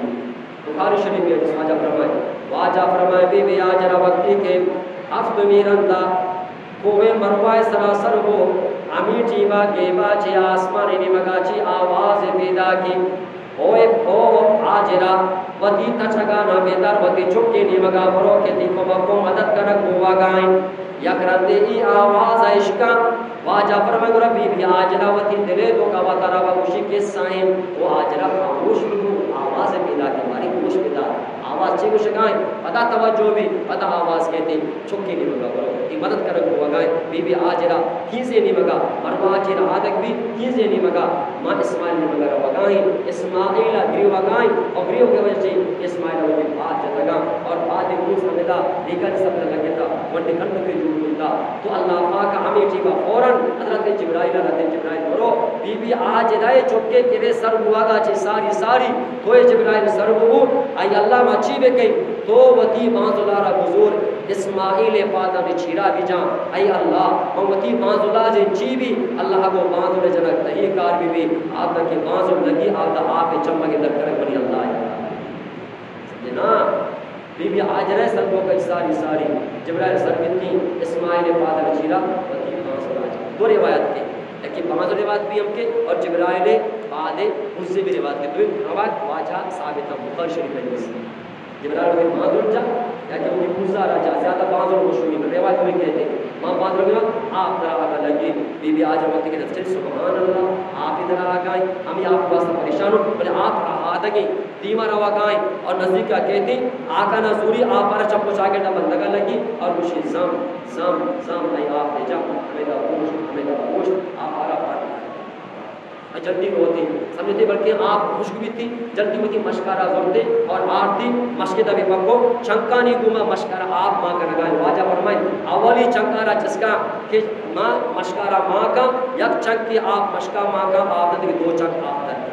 بخاری شریف میں حدیث واجہ فرمائے، واجہ فرمائے، بی بی ہاجرہ وقتی کہ ہفتمی رندا کوہ مروہ سرا سر بو، ہمی ٹیما گیبا چی آسمان نیمگا چی آواز پیدا کی۔ اوئے، او ہاجرہ، وتی تچگانا بدر، وتی چکے نیمگا برو کہ تی کمک و مدد کنگ بوگا ایں۔ یک رندے ای آواز اشکا، واجہ فرمائے گڑا بی بی ہاجرہ وتی دلے توکا وتارا گوشی قصہ ایں۔ او ہاجرہ خاموش بو، آواز پیدا کہ ماری گوش بدار، آواز چی گوشگا ایں؟ پدا توجہ بی، پدا آواز کیتی۔ چکے نیمگا برو، تی مدد کنگ بوگا ایں۔ بی بی ہاجرہ تیزے نیمگا، مروہ چی رہادگ بی، تیزے نیمگا، ما اسماعیل نیمگا روگا ایں۔ اسماعیل گریوگا ایں، اور گریوگے وجہ چی اسماعیل وتی پاد جتگا، اور پاد روز ہمدا دیگر سب لگتا، ونڈے کنڈ کے جوڑ کتا۔ تو اللہ پاک ہمیں ٹیما فوراً حضرت جبرائیل، حضرت جبرائیل برو، بی بی ہاجرہ چکے کرے سر بوگا چی ساری ساری، تو اے جبرائیل سر بو، اے اللہ ما چی بکئی؟ تو وتی بانزلا را بزور، اسماعیل پادانی چیرا بجاں۔ اے اللہ، من وتی بانزلا جن چی بی، اللہ گو بانزل جنگ تئی کار بی بی۔ آدا کہ بانزل لگی، آدا آپ چمگے در کنگ منی اللہ ایں۔ سمجھے نا؟ بی بی ہاجرہ سر کو کئی ساری ساری، جبرائیل سر بیتی، اسماعیل پادانی چیرا وتی بانزلا جن۔ دو روایت کے، یکی بانزل روایت بی ہم کے، اور جبرائیل پادے بزے بی روایت کے۔ دوئیں روایت واجہ ثابت ایں، بخاری شریف میں حدیث۔ جبرائیل وتی بانزل جا، یا کہ وتی بزا را جا، زیادہ بانزل مشہوری میں روایت میں کہتے ہیں، ما بانزل گیا، آپ درا آگا لگی، بی بی ہاجرہ وقت کے دست چلی، سبحان اللہ، آپ ہی درا آگا ایں، ہم ہی آپ واسطہ پریشان ہو، بلے آپ رہادگی، دیما روگا ایں، اور نزدیک آ کہتی، آقا نہ زوری، آپ پر چپ و چاگرد بندگا لگی، اور گوشی زم، زم، زم، اے آپ دے جا، ہمیں دا گوشت، ہمیں دا گوشت، آپ آرا پانی۔ جلدی روتے، سمجھتے، بلکہ آپ خشک بیتی، جلدی وتی مشکارا زرتے اور آرتی مسجد ءَ بہ پکو، چنکانی گوما مشکارا آپ مان کنگا ایں۔ واجہ فرمائیں، اولی چنکارا چسکا کہ ما مشکارا مان کاں، یک چنکی آپ مشکا مان کاں، آپ دگہ دو چنک آپ در۔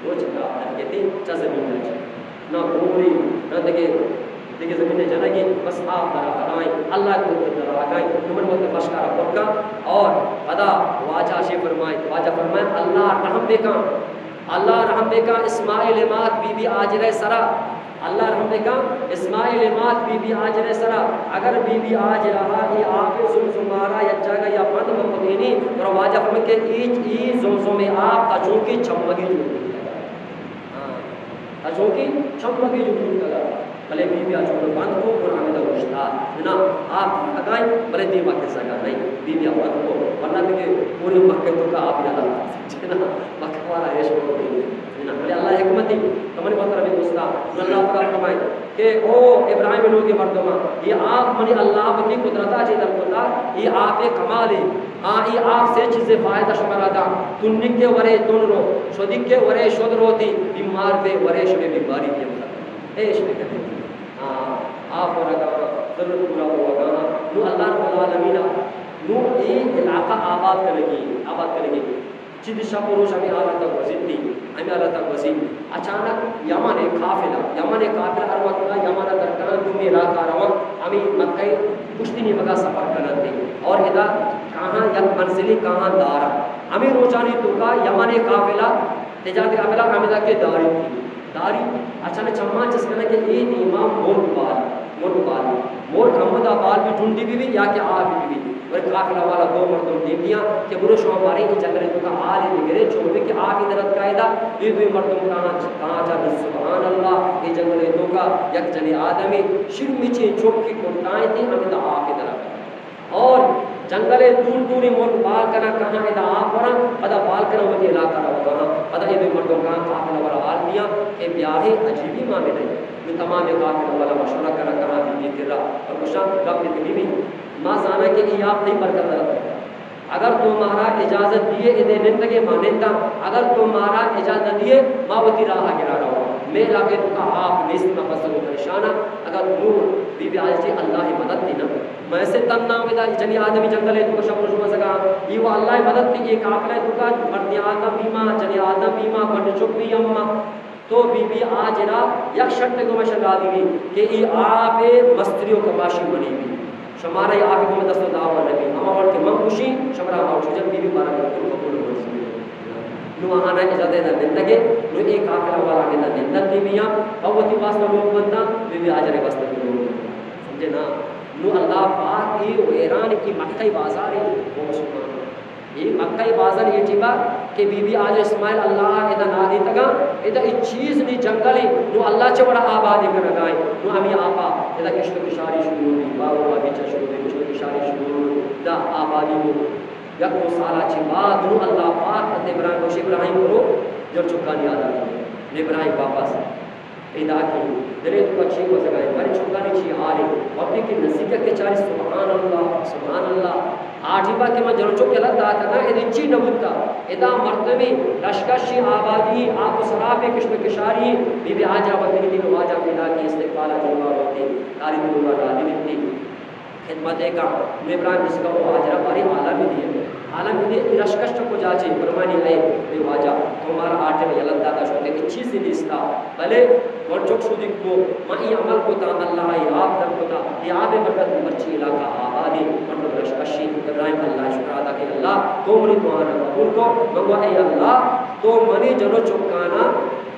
دو چنک آپ در کیتی، چہ زمین ءَ چہ۔ نہ بوری، نہ دگہ دگہ زمین ءَ جنگی، بس آپ در آگا ایں، اللہ ءِ قدرت در آگا ایں۔ تو من وت مشکارا پر کاں اور پدا واجہ شے فرمائیں، واجہ فرمائیں، اللہ رحم بکاں، اللہ رحم بکاں اسماعیل مات بی بی ہاجرہ سرا، اللہ رحم بکاں اسماعیل مات بی بی ہاجرہ سرا۔ اگر بی بی ہاجرہ اے آپ زمزم ءَ را یک جاگہ یا بند مکتینی، اور واجہ فرمائیں کہ ای، ای زمزم آپ تا چونکہ چمگی جوڑ بوتگا۔ ہاں، تا چونکہ چمگی جوڑ بوتگا۔ بلے بی بی ءَ چون بند کو، گڑا ہمدا اوشتات۔ نا، آپ لگائیں، بلے دیما کسگا نہیں۔ بی بی ءَ بند کو، ورنہ دگہ پوری مکہ توکا آپ یلا۔ نا، مکہ والا ایش کو۔ نا، بلے اللہ حکمتی، تمہاری بات ربی دوستا، اللہ پاک فرمائے کہ او ابراہیم لوگے مردما، یہ آپ منی اللہ پاکی قدرتا چی در کتا، یہ آپ کمالے۔ آ، یہ آپ سے چیزیں فائدہ شمارا دا، تنکے ورے تن رو، شدکے ورے شد روتی، بیمار بے ورے شمے بیماری بھی ہم ختم۔ ایش بکنی۔ آ، آپ ورگا، ضرورت پورا ہوگا۔ نو اللہ رب العالمین، نو اے علاقہ آباد کرگی، آباد کرگی۔ چیز شپ و روش ہمیں حالت گوزیتی، ہمیں حالت گوزیتی۔ اچانک یمن قافلہ، یمن قافلہ ہر وقت یمن درکان دومی علاقہ رواں، ہمیں مکہ پشتی نیمگا سفر کرنتے۔ اور ادا کہاں یک منزلی کہاں دارا۔ ہمیں روچانی توکا یمن قافلہ تجارتی قافلہ ہمیں تک داری تھی۔ داری اچھا نے چمان چس کرنا کہ اے نیما مرگ بال، مرگ بال، مرگ ہمدا بال بھی ڈنڈی بھی، بھی یا کہ آ بھی، بھی۔ اور قافلہ والا دو مردم دیم دیا کہ برو شما بارے اے جنگل توکا آلی بگرے، چون بھی کہ آ کی درت قاعدہ، یہ دوی مردم کہاں، کہاں جا۔ سبحان اللہ، اے جنگل توکا یک جنی آدمی شرمی چے چوک کی کنٹائیں تھی، ہمیں دا آ کی درت۔ اور جنگل ء دور دور ء مرگ بال کناں کہاں ادا آپ وراں، پدا بال کناں وتی علاقہ را وراں، پدا اے دوئیں مردم کہاں قافلہ والا حال دیاں کہ بیاہے عجیبی معاملہ ہے۔ نو تمام قافلہ والا مشورہ کناں کہاں بی بی کرا اور گوشاں گپ اتنی بھی، ما زاناں کہ اے آپ تئی برکت رہتا۔ اگر تو مارا اجازت دیے ادے نندگے ما ننداں، اگر تو مارا اجازت نہ دیے ما وتی راہ گرا رہا۔ میں علاقے تو کا آپ نیست، ما بس وہ پریشان ہاں۔ اگر نو بی بی آج جی اللہ مدد دینا۔ میں سے تن نام ادا جنی آدمی جنگل ہے تو شب روز مزگا۔ یہ وہ اللہ مدد دی، یہ قافلہ ہے تو کا مردی آدم بیما، جنی آدم بیما، بڑ چپ بھی اما۔ تو بی بی آجرا یک شرط گمش دادی کہ ای آپ مستری و کماشی منی بھی۔ شمارا یہ آپ گم دست و دعوا نبی۔ اما وقت من خوشی، شمارا ہما خوشی جب بی بی مارا بالکل قبول و منظور۔ نو آہانا اجازت دا نندگے، نو اے قافلہ والا ہمیں دا نندن دی میاں، او وتی واسطہ لوگ بنداں، بی بی آجرے واسطہ لوگ بنداں۔ سمجھے نا؟ نو اللہ پاک ای ویران کی مکہ بازار ہے، وہ مسلمان۔ ای مکہ بازار یہ ٹیبا کہ بی بی آج اسماعیل اللہ ادا نادی تگا، ادا ای چیز نی جنگل ہے، نو اللہ چے بڑا آبادی کرگا ہے، نو ہمیں آپا ادا کشت و کشاری شروع ہوئی، باغ و باغیچہ شروع ہوئی، کشت و کشاری شروع ہوئی، دا آبادی ہو۔ یک دو سالا چی بعد نو اللہ پاک حضرت ابراہیم گوش، ابراہیم برو جڑ چکانی آدم۔ ابراہیم واپس ادا کی دلے تو چی گوزگائے، بڑے چکانی چی حالے۔ وقتی کہ نزدیک کے چاری، سبحان اللہ، سبحان اللہ۔ آٹی با کہ من جڑ چک یلت داتا نا، ادی چی نبوتا۔ ادا مردمی لشکشی آبادی، آپ و سراپے کشت و کشاری، بی بی آجا وطنی دی واجہ پیدا کی استقبال دیوار ہوتی، تاری دیوار راضی دیتی۔ خدمت ء کاں۔ نو ابراہیم جس کا وہ حاجرہ باری عالم دیے۔ عالم دیے، رشکش تو کجا چے، فرمانی اے، اے واجہ، تو مارا آٹے میں یلن داتا شوتے، اے چیز نیستا۔ بلے من چک شدی کو، ما ای عمل کو تا، اللہ ای آپ در کو تا، ای آپ برکت مرچی علاقہ آبادی، من تو رشکشی۔ ابراہیم اللہ شکر ادا کہ اللہ، تو منی دعا نہ قبول کو، من گو اے اللہ، تو منی جنو چکانا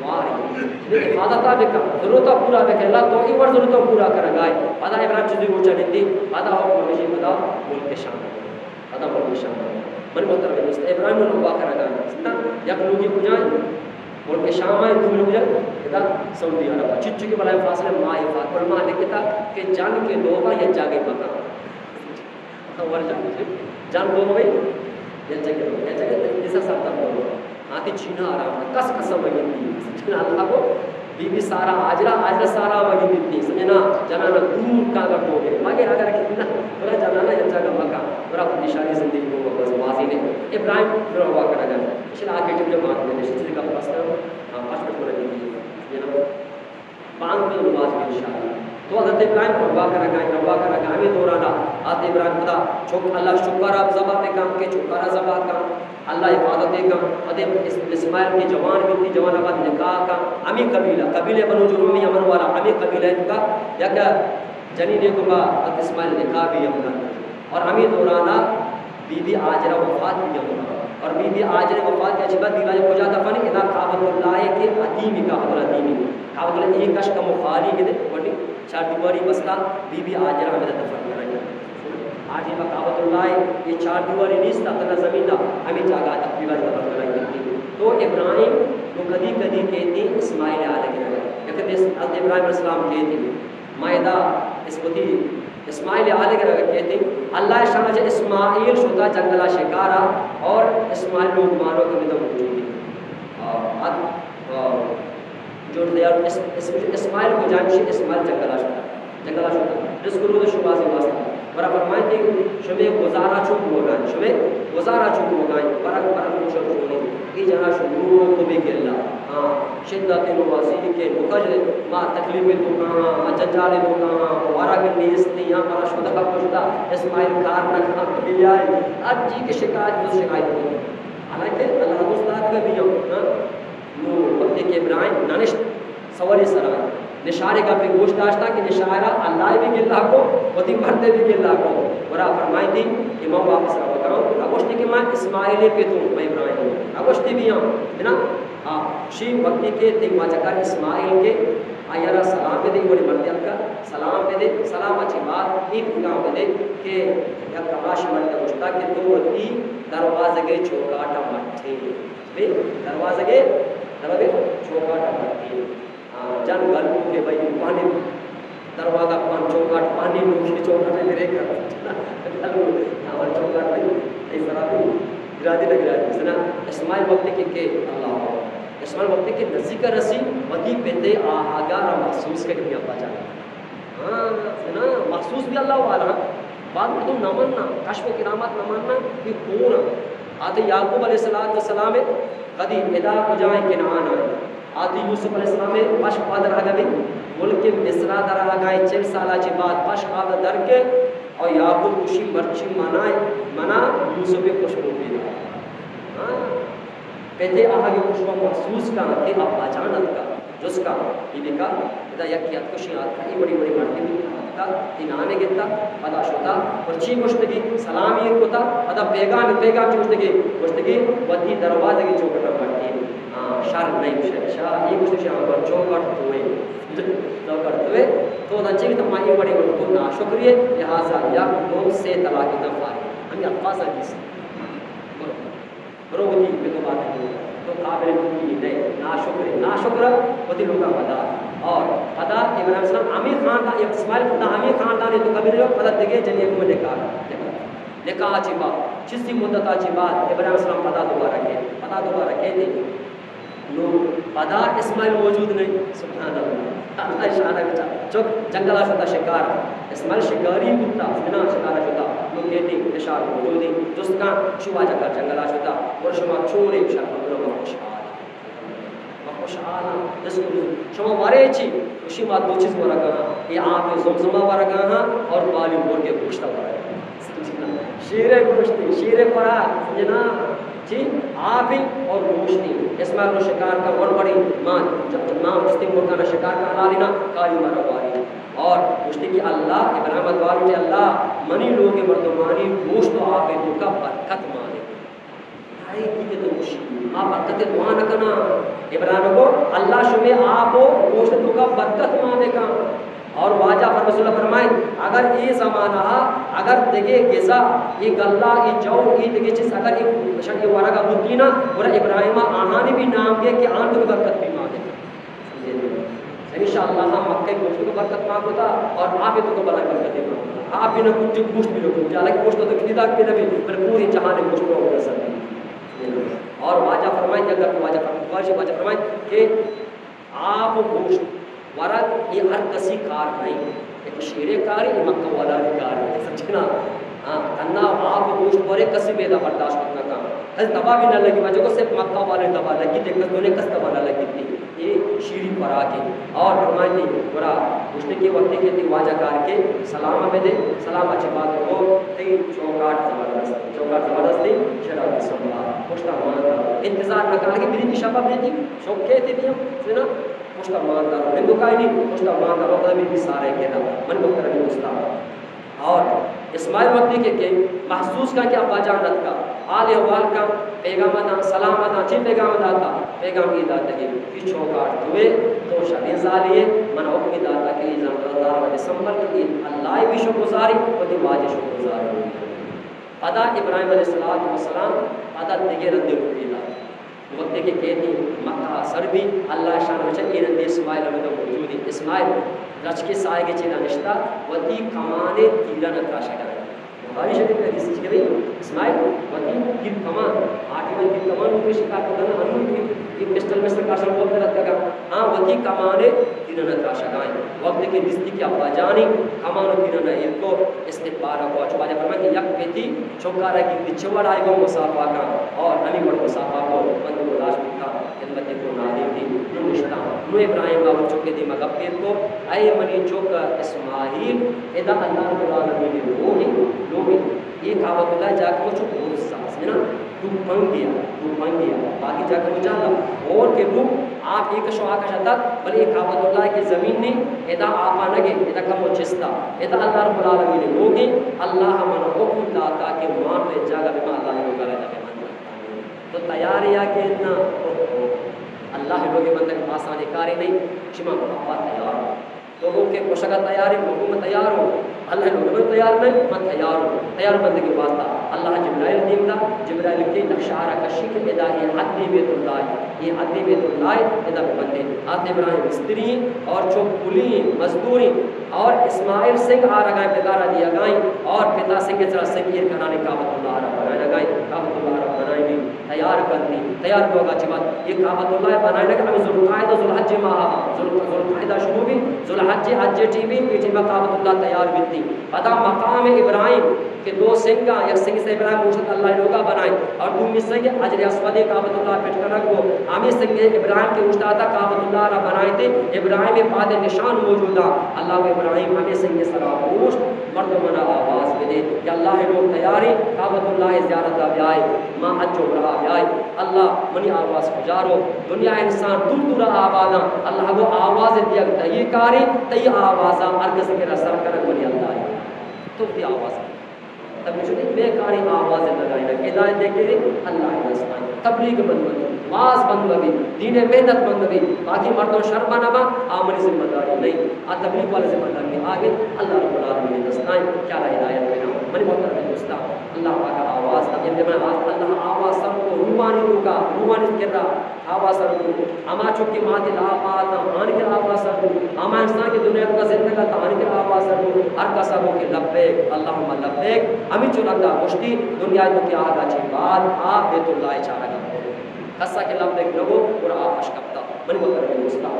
واری۔ یہ حفاظت بکا، ضرورت پورا بکا، اللہ تو ای ور ضرورت پورا کرگائے۔ پدا ابراہیم چیزی روچا نندی، پدا حکم ہمیشی پدا ملک شام۔ پدا ملک شام۔ من محترم دوست، ابراہیم نو روا کرگا۔ ستا یک لوگی کجائیں؟ ملک شام آئیں، دومی لوگ جائیں، ادا سعودی عرب۔ چچو کے بلائیں فاصلے ماہ فاصلے۔ علماء لکھتا کہ جنگ کے دو بار یک جاگے مکان۔ ورجا جان دو بھائی، یک جگہ، یک جگہ ایسا سرتا دو۔ آتی چینا آرام، کس کس مگندی۔ جنا اللہ کو بی بی سارا، حاجرہ، حاجرہ سارا مگندی۔ سمجھنا، جنانا دور کا اگر تو گئے۔ مگر اگر کتنا، برا جنانا یک جگہ مکا، برا پریشانی زندگی کو بس واضح نے۔ ابراہیم، برا ہوا کرا جانا۔ شلا آ کے ٹیم جو بات میں، شتی کا پاس کرو، ہاں، پاس پہ پورا دن۔ سمجھنا؟ بانگ بی نماز بی انشاءاللہ۔ تو حضرت ابراہیم روا کرگا، روا کرگا، ہمیں دورانا حضرت ابراہیم خدا چک، اللہ چکارا ذبح بکن کہ چکارا ذبح کن، اللہ حفاظت کن۔ حضرت اس-، اسماعیل کی جوان بیتی، جوان بعد نکاح کن۔ ہمیں قبیلہ، قبیلہ بنو جرہم یمن والا، ہمیں قبیلہ کا یک جنینے کو با حضرت اسماعیل نکاح بھی ہم کن۔ اور ہمیں دورانا بی بی ہاجرہ وفات بھی ہم کن۔ اور بی بی ہاجرہ وفات کے بعد بی بی ہاجرہ کجا دفن ہے؟ ادا کعبۃ اللہ کے عتیمی، کعبۃ العتیمی۔ کعبۃ اللہ یہ کش کا مخالی کے دے، بڑی چار دیواری بستا بی بی ہاجرہ ہمیں دفن کرا گیا۔ آج یہ کعبۃ اللہ ہے، یہ چار دیواری نہیں ستا، تنا زمین دا، ہمیں جاگہ دا بی بی ہاجرہ دفن کرا گیا۔ تو ابراہیم تو کدی کدی کہتی اسماعیل آلہ کے، کہ ابراہیم علیہ السلام کیت؟ ما ادا اس وتی اسماعیل آلے گرا کیت؟ اللہ شان چہ اسماعیل شتا جنگلا شکارا اور اسماعیل لوگ مانو کمی دا موجود ہیں۔ آ، آ، آ، جو دیار اس-، اس-، اسماعیل کو جانشی، اسماعیل جنگلا شتا۔ جنگلا شتا۔ رزق روز شوازی واسطہ۔ ورا فرمائیں کہ شمے گزارا چون بوگائیں، شمے گزارا چون بوگائیں، ورا، ورا چون بوگائیں۔ اے جنا شروع کو بھی گلا۔ ہاں، شدت نوازی کے مخرج ما تکلیف تو کہاں، ما جنجال تو کہاں، ورا کے نیست یا مرا شدہ کا پشتا، اسماعیل کار نہ کھا پی آئے۔ ہر چیز کی شکایت، تو شکایت کو۔ حالانکہ اللہ استاد کا بھی ہم، ہاں، نو وقت کے ابراہیم ننشت سوری سرا۔ نشارے گپے گوش داشتا کہ نشارا اللہ بھی گلہ کو، وتی مردے بھی گلہ کو۔ ورا فرمائی تھی کہ من واپس روگا ہوں۔ نہ گوشتی کہ من اسماعیل پہ تو، میں ابراہیم ہوں۔ نہ گوشتی بھی ہوں، ہے نا؟ ہاں، شی وقتی کے تئی واجہ کار اسماعیل کے، آئی را سلام پہ دے، بڑی مردے کا سلام پہ دے، سلام اچھی بات، ایک گام پہ دے کہ یک کماش مردے گوشتا کہ تو وتی دروازے کے چوکاٹا مٹھے۔ بے دروازگے، دروازگے چوکاٹ پٹی۔ آ، جان گل کے بھائی پانی دروازہ پان چوکاٹ پانی نوشی چوکاٹ گرے کر۔ گل ہمارا چوکاٹ نہیں، اس طرح کو گرادی نہ گرادی۔ سنا اسماعیل وقت کے، کے اللہ، اسماعیل وقت کے نزدیک رسی، وتی پتے آ-، آگاہ را محسوس کر کے ابا جان۔ ہاں، نا، مخصوص بھی اللہ والا۔ بعد مردم نہ مننا، کشف و کرامات نہ مننا، یہ کون ہے؟ آتے یعقوب علیہ الصلوۃ والسلام ہے، کدی ادا کجائیں کنعان آئے۔ آتے یوسف علیہ السلام ہے، پش پادر آگا بھی، ملک مصر در آگائیں چل سالہ چی بعد پش پادر در کے، اور یعقوب خوشی مرچی منائے، منا یوسف خوشبو پیدا۔ ہاں۔ پتے آہگے خوشبو محسوس کاں کہ ابا جان اتکا، جست کاں، بی بی کا، ادا یکی اتکشی آتکا، اے بڑی بڑی مردمی اتکا، اے نانے گتا، پدا شتا، پرچی گوشتگی، سلامی کتا، پدا پیغام، پیغام چی گوشتگی، گوشتگی، وتی دروازگی چوکٹا مردی، آ، شر نہیں، شر، شر، اے گوشتگی، شر، چوکٹ توئے، چوکٹ توئے، تو دا چی تو مائی بڑی بڑی تو ناشکریے، لہذا یک دو سے طلاق دا فارغ۔ ہمیں الفاظ حدیث۔ برو۔ برو وتی پت و مات ء جوڑ کن۔ تو قابل ممکن نئے، ناشکر ئے، ناشکر وتی لوگاں مدار۔ اور پدا ابراہیم السلام ہمیں خاندان، اسماعیل پدا ہمیں خاندان ء تو قبیلہ، پدا دگہ جنے گوں نکاح، نکاح چی بعد، چیزی مدت چی بعد ابراہیم السلام پدا دوبارہ کے، پدا دوبارہ کے دے۔ نو پدا اسماعیل موجود نہیں۔ سبحان اللہ۔ اللہ شان ء بچا۔ چک جنگل ء شتا شکار۔ اسماعیل شکاری بوتا، زنا شکار شتا۔ نو کیتی نشار موجودی۔ جست کن، شو واجہ کا جنگل ء شتا۔ اور شما چون ایک شر بکنو، ما خوشحال۔ ما خوشحال ہاں۔ جس کو شما وارے چی، خوشی ما دو چیز ورگا ہاں۔ یہ آپ زمزمہ ورگا ہاں اور بالی مرغ گوشت ورگا ہاں۔ سمجھنا؟ شیر گوشتی، شیر خوراک، سمجھنا؟ چی؟ آپی اور گوشتی۔ اسماعیل رو شکار کا اور بڑی ماں، جب، جب ماں جستی مرغانا شکار کا حلالی نا، کالی مارا واری۔ اور گوشتی کہ اللہ، ابراہیم ادوار کہ اللہ، منی لوگ مردمانی گوشت و آپی تو کا برکت مانے۔ ہائے، یہ تو خوشی۔ ما برکت دعا نہ کنا۔ ابراہیم کو اللہ شمی آپ و گوشت تو کا برکت مانے کا۔ اور واجہ رسول اللہ فرمائیں، اگر اے زمانہ ء اگر دگہ غذا، اے گلہ، اے جو، اے دگہ چیز، اگر اے شان اے ورگا بوتی نا، گڑا ابراہیم ء آہانی بھی نام گے کہ آن تو برکت بھی مانے۔ ان شاء اللہ ہم مکہ گوشت کو برکت مان کتا اور آپ تو کو بلائیں برکت مان کتا۔ آپ بھی نہ کچھ گوشت بھی نہ کچھ، حالانکہ گوشت تو کتنی تک بھی نہ بھی، پر پوری جہان گوشت کو ہو سکتی۔ اور واجہ فرمائیں کہ اگر واجہ فرمائیں، واجہ فرمائیں کہ آپ و گوشت ورگ، یہ ہر کسی کار نہیں۔ ایک شیرے کاری، یہ مکہ والا بھی کاری۔ سمجھنا؟ ہاں، تنہا آپ و گوشت ورے کسی میدا برداشت کرنا کا۔ کسی دبا بھی نہ لگی، وجہ کو صرف مکہ والے دبا لگی، دیکھ کس دونے کس دبا نہ لگی تھی۔ یہ شیری خوراک ہے۔ اور فرمائیں تھی، برا گوشت کے وقت کے تھی واجہ کار کے سلام میں دے، سلام اچھے بات ہو، تھی چوکاٹ زبردست، چوکاٹ زبردست تھی، شراب سمبا، پشتا مان انتظار نہ کرنا کہ میری شباب نہیں تھی، شوق کے تھی بھی ہم، ہے نا؟ پشتا مان دارو، نندوکائی نہیں، پشتا مان دارو، کدی بھی سارے کہنا، من مختر بھی دوستا۔ اور اسماعیل وقتی کے، کے محسوس کا کہ ابا جان اتکا، حال احوال کا، پیغام دا، سلام دا، چی پیغام داتا، پیغام یہ داتا کہ یہ چوکاٹ دوئے، تو شرین زالیے، من حکم داتا کہ یہ زمردار و دسمبر کہ یہ اللہ بھی شکر گزاری، و دی واجہ شکر گزاری۔ پدا ابراہیم علیہ السلام، پدا دیگه رندے روپی دا۔ وقتے کہ کیتی مکہ سر بی، اللہ شان بچا اے رندی اسماعیل ہمیں موجود ہے۔ اسماعیل درچکے سائے کے چیزا نشتا، وتی کمانے تیرا نہ تراشا کرے۔ بخاری شریف میں حدیث چیز کہ اسماعیل وتی تیر کمان، آٹی میں تیر کمان کو شکار کو دنا، ہنو یہ پسٹل میں سرکار سر کو کرت لگا۔ ہاں، وتی کمانے تیرا نہ تراشا گائیں۔ وقت کے نزدیکی ابا جانی کمان و تیرا نہ ایرکو، استقبال کو۔ چو باجا فرمائے کہ یک پیتی چوکارا گندی چہ وڑ آئی گوں مسافا کن، اور ہمیں وڑ مسافا کو بند و لاش بکا، خدمت کو نادی تھی، نو نشتا۔ نو ابراہیم باور چکے دیما گپ پیر کو، اے منی چوک اسماعیل، ادا اللہ رب العالمین لوگی، لوگی۔ یہ کعبۃ اللہ جا کو چو بہت ساز ہے نا، تو پنگیا، تو پنگیا، باقی جا کو جانا، اور کہ وہ آپ ایک شو آکش تک، بلے کعبۃ اللہ کی زمین نہیں، ادا آپا نگے، ادا کم و چستا۔ ادا اللہ رب العالمین لوگی، اللہ من حکم داتا کہ مان پہ جاگہ بما اللہ لوگا لگا۔ تو تیار یا کہ نہ؟ اللہ لوگ بندگ آسانی کاری نہیں، شما ابا تیار ہو۔ تو لوگ کے پوشگا تیار ہے، حکم تیار ہو۔ اللہ لوگ میں تیار نہیں، میں تیار ہوں۔ تیار بندگی واسطہ اللہ جبرائیل دیم دا، جبرائیل کے نقشہ آرا کشی کے ادا یہ حد بیت اللہ ہے، یہ حد بیت اللہ ہے، ادا بندے۔ حضرت ابراہیم استری اور چوک پلی مزدوری اور اسماعیل سنگ آرگائیں پتارا دیا گائیں اور پتا سنگ چرا سنگیر کنانے کعبۃ اللہ آرا بنانا گائیں، کعبۃ اللہ آرا بنائیں بھی۔ تیار کنتی، تیار لوگا چی بات۔ یہ کعبۃ اللہ بنائے لگا، ہمیں ذوالقعدہ، ذوالحج ماہ، ذوال-، ذوالقعدہ شروع بھی، ذوالحج، حج ٹی بھی، یہ ٹیم کعبۃ اللہ تیار بیتی۔ پدا مقام ابراہیم کہ دو سنگا، یک سنگ سے ابراہیم اوشت اللہ لوگا بنائے، اور دومی سنگ حجر اسود کعبۃ اللہ پٹ کنگ کو، ہمیں سنگ ابراہیم کے اوشتاتا کعبۃ اللہ را بنائے تھے، ابراہیم پاد نشان موجودا۔ اللہ و ابراہیم ہمیں سنگ سرا اوشت، مردمانا آواز بدے کہ اللہ لوگ تیاری، کعبۃ اللہ زیارت بیائے۔ ما حج و عمرہ بیائی، اللہ منی آواز پجارو، دنیا انسان دور دور آباداں، اللہ گو آواز دیگ تئی کاری، تئی آوازا ہر کس کے رسر کنگ منی اللہ ہے۔ تو وتی آواز۔ تب مجھے میں کاری آواز لگائی نہ، ہدایت دے کے اللہ ہے دستان۔ تبلیغ بند بند، واز بند بند، دین محنت بند بند، باقی مردم شر بنا با، آ منی ذمہ داری نہیں، آ تبلیغ والا ذمہ داری آگے اللہ رب العالمین دستان، کیا ہدایت بنا۔ منی محترم دوستان، اللہ پاک آواز، تاکہ میں آواز، اللہ آواز سر کو روحانی تو کا، روحانی کرا آواز سر کو۔ ہما چوکی ماتی لاپا تا، آنی کے آواز سر کو۔ ہما انسان کی دنیا کا زندگا تا، آنی کے آواز سر کو۔ ہر کسا کو کہ لبیک، اللہم لبیک۔ ہمیں چو لگا گشتی، دنیا تو کیا آگا چی بعد، آ بیت اللہ چارگا۔ کسا کہ لبیک نگو، اور آ پش کپتا۔ منی محترم دوستان۔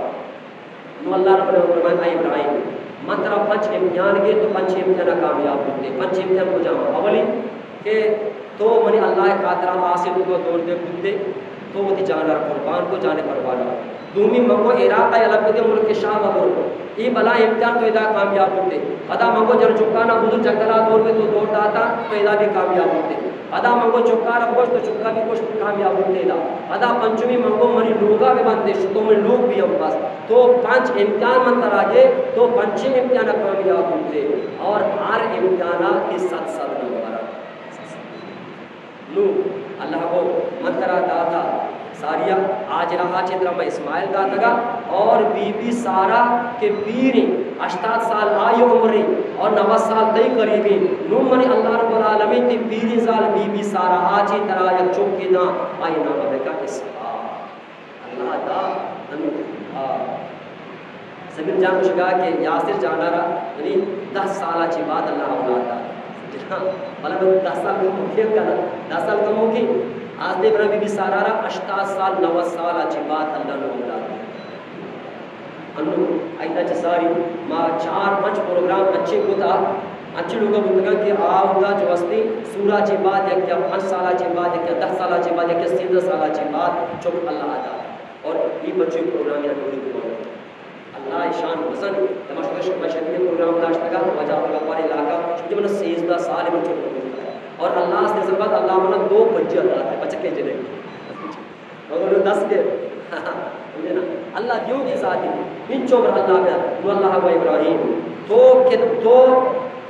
نو اللہ رب العالمین فرمائے، اے ابراہیم، من ترا پنچ امتحان گے، تو پنچ امتحان کامیاب بوتے۔ پنچ امتحان کجام؟ اولی کہ تو منی اللہ خاطرا آسے تو دور دے بوتے، تو وتی جان را قربان کو، جان پروانا۔ دومی منگو عراق یلہ بدے، ملک شام برو۔ اے بلا امتحان تو ادا کامیاب بوتے۔ پدا منگو جر چکانا بزو جنگلا دور میں تو دور داتا، تو ادا بھی کامیاب بوتے۔ پدا منگو چکا را کشت، تو چکا بھی کشت، کامیاب بوتے دا۔ پدا پنچمی منگو منی لوگا ببندے، شتو منی لوگ بھی ہم بس۔ تو پنچ امتحان من ترا دے، تو پنچیں امتحان کامیاب بوتے۔ اور ہر امتحانا کی صد صد نمبر۔ نو اللہ کو من ترا داتا۔ ساریا، آج رہا چہ ترا میں اسماعیل داتگا اور بی بی سارا کے پیریں، ہشتاد سال آئی عمریں اور نوے سال تئی قریبیں۔ نو منی اللہ رب العالمین تی پیریں زال بی بی سارا آ چی ترا یک چوکے داں، آئی نام بکا اسحاق۔ اللہ دا انو، آ، سمیر جان گوشگا کہ یاسر جانا را، یعنی دہ سالا چی بعد اللہ اولاد دا۔ جہاں، بلے من دہ سال کم ہو گیا کنا، دہ سال کم ہو گئی۔ آج دے برا بی بی سارا را ہشتاد سال، نوے سالا چی بعد اللہ نو اولاد دا۔ انو ایدا چہ ساری ما چار پنچ پروگرام اچھے کتا، اچھے لوگا بوتگا کہ آ اودا جو ہستی سورا چی بعد یک یا پنچ سالا چی بعد یک یا دہ سالا چی بعد یک یا سیزدہ سالا چی بعد چک اللہ دا۔ اور یہ بچے پروگرام یا ڈولی کو اللہ شان بزن۔ تماشا شما شدید پروگرام داشتگا، واجہ عبدالغفار علاقہ، چونکہ من سیزدہ سال من چک اور اللہ سے زباد اللہ منا دو بچے اللہ داتا، بچکے جنے۔ مگر دست کے۔ اللہ دیو کی ذاتی۔ انچو بر اللہ بیا۔ نو اللہ و ابراہیم۔ تو کہ تو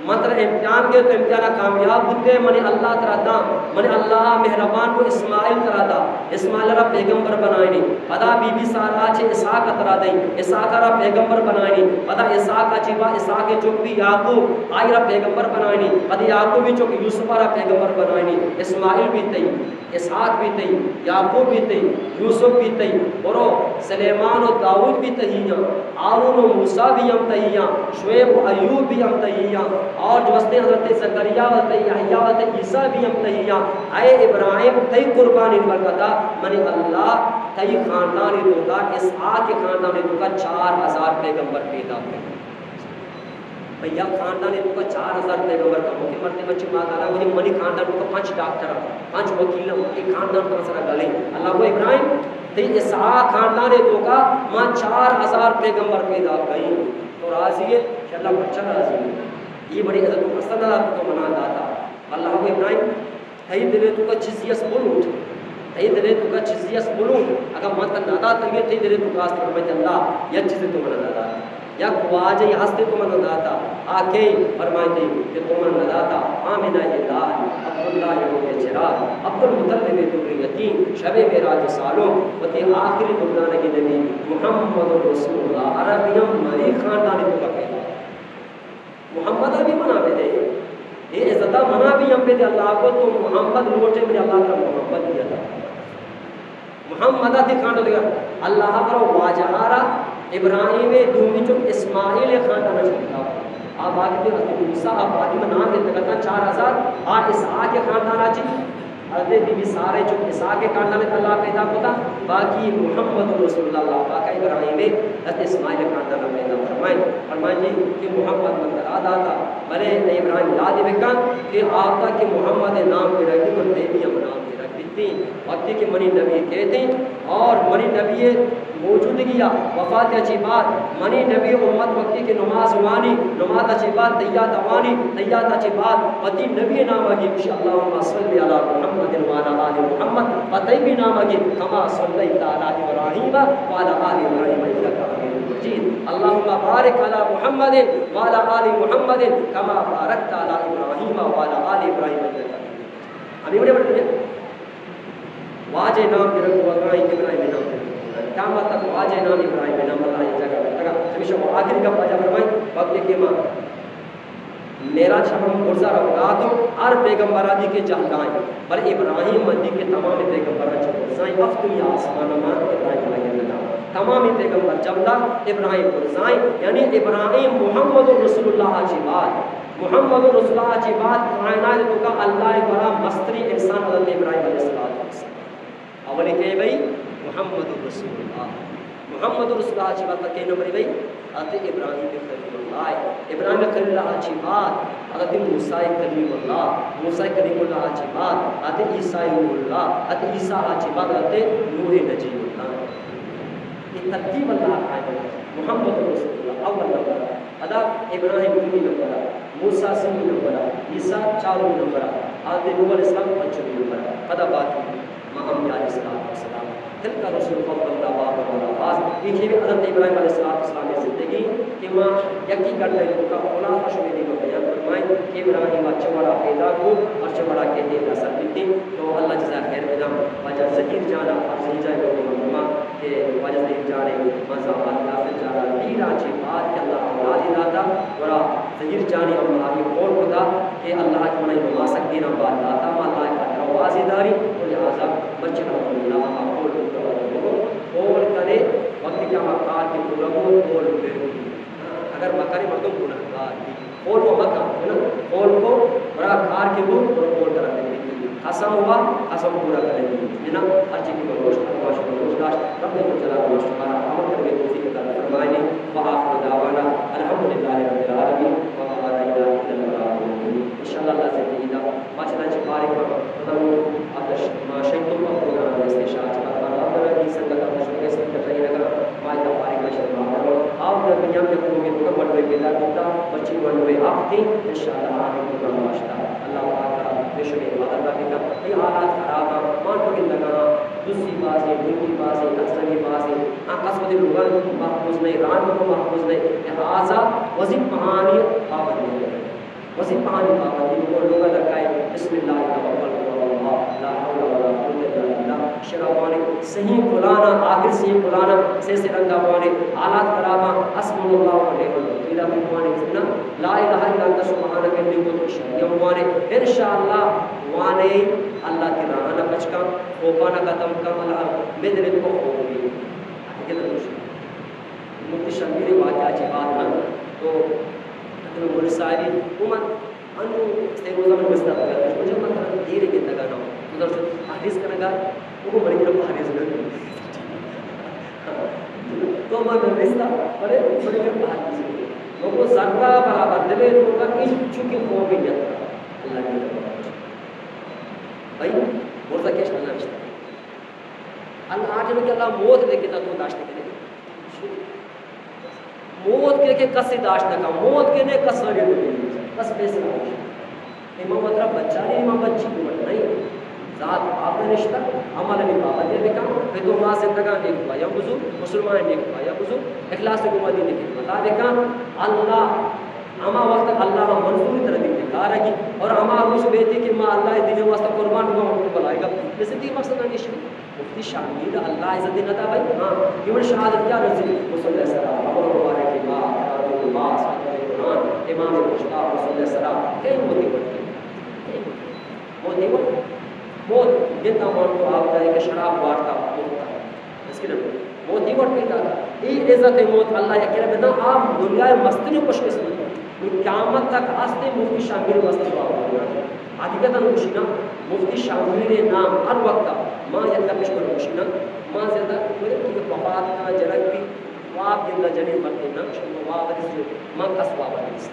من ترا امتحان گے، تو امتحان ءَ کامیاب بوتے، منی اللہ ترا داں، منی اللہ مہربان کو اسماعیل ترا دا، اسماعیل را پیغمبر بنائینی۔ پدا بی بی سارہ چہ اسحاق ترا دئی، اسحاق را پیغمبر بنائینی۔ پدا اسحاق چی با اسحاق چک بی یعقوب، آئی را پیغمبر بنائینی۔ پدا یعقوب چک یوسف را پیغمبر بنائینی۔ اسماعیل بی تئی، اسحاق بی تئی، یعقوب بی تئی، یوسف بی تئی، برو سلیمان و داؤد بی تئی ہاں، ہارون و موسیٰ بی ہم تئی ہاں، شعیب و ایوب بی ہم تئی ہاں، اور جو ہستے حضرت زکریا و تئی، یحییٰ و تئی، عیسیٰ بی ہم تئی ہاں۔ اے ابراہیم، تئی قربانی برکتا منی اللہ تئی خاندانی توکا، اسحاق خاندانی توکا چار ہزار پیغمبر پیدا کرت۔ بھئی، یک خاندانے توکا چار ہزار پیغمبر کمو کہ مردے مچی مات آلا گوشی، منی خاندان توکا پنچ ڈاکٹر ہاں، پنچ وکیل ہاں، ایک خاندان ترا سرا گلیں۔ اللہ گو ابراہیم، تئی اسحاق خاندانے توکا ما چار ہزار پیغمبر پیدا کئیں۔ تو راضی ہے؟ کہ اللہ بچہ راضی ہے۔ یہ بڑی عزت و پسند تو منا داتا۔ اللہ گو ابراہیم، تئی دلے توکا چیزی اس بلوٹ، تئی دلے توکا چیزی اس بلوٹ، اگاں من ترا نداتگیں، تئی دلے توکا است، فرمائیت اللہ، یک چیزے تو منا نداتا، یک واجہ ہستے تو منا نداتا، آ کئے؟ فرمائیت کہ تو منا نداتا، آمنہ ءِ لال، عبداللہ ءِ روح ءِ چراغ، عبدالمطلب ءِ دور یتیم، شب معراج ءِ سالونک، وتی آخری دردانگی نبی محمد رسول اللہ، عربی ہم مری خاندانی توکا پیدا۔ محمد ءَ بھی منا بدے، اے عزت ءَ منا بھی ہم بدے۔ اللہ کو تو محمد لوٹے، میرے اللہ ترا محمد دیا تھا۔ محمد ءَ تئی خاندان دگہ، اللہ پر واجہ را ابراہیم دومی چو اسماعیل خاندان چکتا۔ آ باقی حضرت موسیٰ آ باقی میں نام گتگتا چار ہزار، آ اسحاق خاندان چی حضرت بی بی سارہ چو اسحاق ءِ خاندان ءَ اللہ پیدا کتا، باقی محمد رسول اللہ، اللہ پاک ءَ ابراہیم ءِ حضرت اسماعیل ءِ خاندان ءَ پیدا فرمائے۔ فرمائے جی کہ محمد من ترا داتا، بلے اے ابراہیم یاد بکن کہ آتا کہ محمد ءِ نام گرگ بی، من تئی بھی ہم نام گرگ بیتی۔ وقتی کہ منی نبی کہتے اور منی نبی موجودگی یا وفات چی بعد منی نبی امت وقتی کہ نماز وانی، نماز چی بعد تحیات وانی، تحیات چی بعد وتی نبی نام گی گوشی، اللهم صل على محمد وعلى آل محمد، وتی بھی نام گی، كما صليت على إبراهيم وعلى آل إبراهيم إنك حميد مجيد، اللهم بارك على محمد وعلى آل محمد كما باركت على إبراهيم وعلى آل إبراهيم إنك حميد مجيد۔ ہمیں بڑے بڑے واجہ نام گرگ و ابراہیم، ابراہیم نام گرگ۔ قیامت تک واجہ نام ابراہیم نام اللہ یہ جگہ میں لگا۔ ہمیشہ وہ آخری گپ واجہ فرمائیں، وقت کہ ما معراج شب ہم برزا روگا تو ہر پیغمبر دی کہ جہلائیں، بل ابراہیم مدی کہ تمام پیغمبر چ برزائیں، ہفتمی آسمان ما ابراہیم لگے لگا۔ تمام پیغمبر جبلا ابراہیم برزائیں، یعنی ابراہیم محمد رسول اللہ چی بعد، محمد رسول اللہ چی بعد کائنات توکا اللہ گورا مستری انسان حضرت ابراہیم علیہ السلام۔ اولی کہ بھئی محمد رسول اللہ، محمد رسول اللہ چی بعد کہ نمبر بھئی حضرت ابراہیم خلیل اللہ، ابراہیم خلیل اللہ چی بعد حضرت موسیٰ کلیم اللہ، موسیٰ کلیم اللہ چی بعد حضرت عیسیٰ روح اللہ، حضرت عیسیٰ چی بعد حضرت نوح نجی اللہ۔ یہ ترتیب اللہ قائم ہے۔ محمد رسول اللہ اول نمبر، پدا ابراہیم دومی نمبر، موسیٰ سیمی نمبر، عیسیٰ چارمی نمبر، حضرت نوح علیہ السلام پنچمی نمبر، پدا باقی ما انبیاء علیہ الصلوۃ والسلام۔ تلک الرسل فضلنا بعضهم على بعض۔ یہ کہ حضرت ابراہیم علیہ الصلوۃ والسلام زندگی کہ ما یکی گھنٹہ توکا خلاصہ شمے دیما بیان فرمائیں کہ ابراہیم چہ وڑا پیدا کو اور چہ وڑا کہ دین سر بیتی۔ تو اللہ جزا خیر بدم۔ واجہ ظہیر جانا، ظہیر جان کو مردما کہ واجہ ظہیر جان ءِ مزن باز یاسر جان ءَ دیراں چہ بعد کہ اللہ اولادے داتا، گڑا ظہیر جان ءِ ہم ہمے قول کتا کہ اللہ کہ منا نماز سک دیراں بعد داتا، ما اللہ ءِ خاطرا وازے داری، تو لہذا مرچی الحمدللہ ہما قول کتا۔ قول کنے، وقتی کہ ہما کار کہ پورا کو قول بے، اگر مکنے مردم گناہگار بی۔ قول کو مکن، ہے نا؟ قول کو برا کار کے بو، برا قول کرا دے۔ قسم ہوا، قسم پورا کرے۔ ہے نا؟ ہر چیز کی بگوش، ہر باش بگوش داشت۔ رب ذوالجلال و شمارا عمل کرنے توفیق عطا فرمائے۔ وآخر دعوانا الحمدللہ رب العالمین۔ وما علينا إلا البلاغ المبين۔ انشاءاللہ اللہ زندگی دا۔ ما چنا چہ پارے کن، پدا نوں آتش ما شہید تو پا پروگرام است شاہ چہ پا بار بار کی سنگت آتش لگے سنگت رہی لگا، ما ادا پارے کن شہید ما کرو۔ آپ در دنیا میں کوئی تو کا ون وے پیدا کرتا، بچی ون وے آپ تھی، انشاءاللہ آنے پروگرام باشتا۔ اللہ پاک کا بے شک عبادت دا بکا۔ یہ حالات خراب ہیں، مان تو لگا، دوسری بازی، دوسری بازی، اکثری بازی، آ قسم دے لوگان محفوظ نہیں، ران کو محفوظ نہیں، لہذا وظیفہ پہانی پابندی ہے۔ وظیفہانی پابندی بکن، لوگا در کائے، بسم اللہ توکلت علی اللہ، لا حول ولا قوت الا باللہ، شرا بوانے، سہیں قرآنا، آخر سہیں قرآنا، سے سے رنگا بوانے، حالات خرابا، حسبنا اللہ و نعم الوکیل بوانے، نا، لا الہ الا انت سبحانک انی کنت من الظالمین بوانے، انشاءاللہ بوانے، اللہ تئی راہانا پچ کن، خوفانا ختم کن، اللہ مئے دل کو خوف بھی۔ مفتی شبیر واقعہ چی بات نا، تو اتنا مول صاحبی عمر انو سے روزہ من بستا لگا، مجھے من دیر کے لگا نا، تو در سے پرہیز کرنا گا، وہ بڑی طرف پرہیز نہ۔ تو من بستا، بڑے، بڑی طرف پرہیز۔ وہ ذرہ برابر دلے تو کا اس چونکہ قوم میں یاد۔ اللہ کے بھائی، مرزا کیش اللہ نشتا۔ اللہ آٹھ کہ اللہ موت لے کے تو داشت کرے۔ موت کے کے کسی داشت نہ کا، موت کے نے کس لگے تو بس پیسے نہ۔ امام مطلب بچاری، امام بچی کو نہیں۔ ذات آپ نشتا، عمل نہیں پابندی بکا، پہ تو ما زندگان نیک پایا بزو، مسلمان نیک پایا بزو، اخلاص کو مدینے کے مطابق اللہ ہما وقت اللہ را منظوری تر دین کارگی اور ہما روچ بیتی کہ ما اللہ دین واسطہ قربان ہوا ہم بلائے گا۔ جیسے کہ مقصد ہمیشہ مفتی شاہ میر اللہ عزت نہ دا بھائی، ہاں، یہ من شہادت کیا رسی؟ مصلی السلام، ابو مبارک ما، قرآن ما، صاحب قرآن، امام مشتاق مصلی السلام، کئی موتی بڑھتی، کئی موتی بڑھتی، موتی بڑھتی، موت دیتا مان تو آپ کا ایک شراب وارتا، موتا۔ اس کے لیے موت ہی وٹ پیدا۔ اے عزت موت اللہ یک رب دا، آپ دنیا مستری خوش قسمت۔ نو قیامت تک ہستے مفتی شاہ میر واسطہ دعا کرنا۔ حقیقتاً خوشی نا، مفتی شاہ میر نام ہر وقت ما یک دپش پر خوشی نا، ما زیادہ کوئی کہ وفات کا جنک بھی واب گندا جنین مرتے نا، شما واب دیس، ما کس واب دیس۔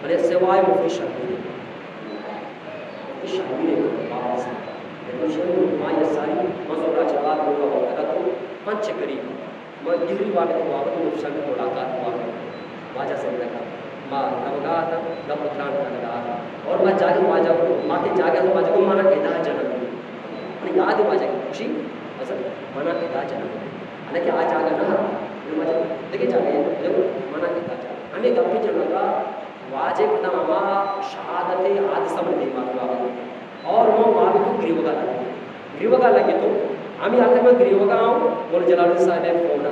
بلے سوائے مفتی شاہ میر۔ شاعری ءِ باز۔ یعنی شعر ما یہ ساری مزورا چہ بعد لوگ وقت تو پنچ قریب۔ ما گہری وابت وابت مفتی شاہ ملاقات وابت۔ واجہ زندگا۔ ما روگا تا، گپ تران کنگا۔ اور ما جاگہ واجہ کو، ما کے جاگہ واجہ کو مانا ادا جنم۔ اپنی یاد واجہ کی خوشی، اصل مانا ادا جنم۔ حالانکہ آ جاگہ نہ، واجہ دیکھے جاگہ، مانا ادا جنم۔ ہمیں گپ جنگا واجہ پدا ہما شہادت حادثہ من دیما تو آگے۔ اور من وابے تو گریوگا لگے۔ گریوگا لگے تو ہمیں آخر من گریوگا آؤں، مول جلال الدین صاحب فون آ۔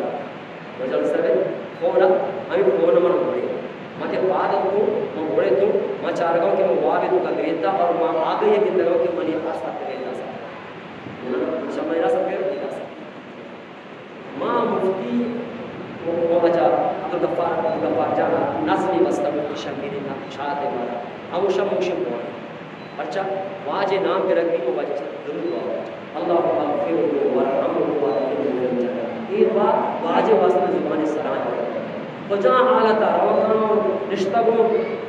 مول جلال الدین صاحب فون آ، ہمیں فون من بڑے۔ من کے بعد تو، من بڑے تو، من چارگا کہ من وابے تو کا گریتا اور من آگے یہ گندگا کہ من یہ آستا گریتا سا۔ من سمجھ نہ سکے، گریتا سا۔ ما مفتی و واجہ عبدالغفار، عبدالغفار جان نظمی بستہ مفتی شبیر نا شاعت مارا۔ ہموشا موشی بوان۔ پرچا واجہ نام گرگ بھی و واجہ سر درود بوان۔ اللهم اغفره وارحمه وادخله الجنة۔ اے با واجہ واسطہ زبان سران۔ کجا حالت روگاں نشتگوں،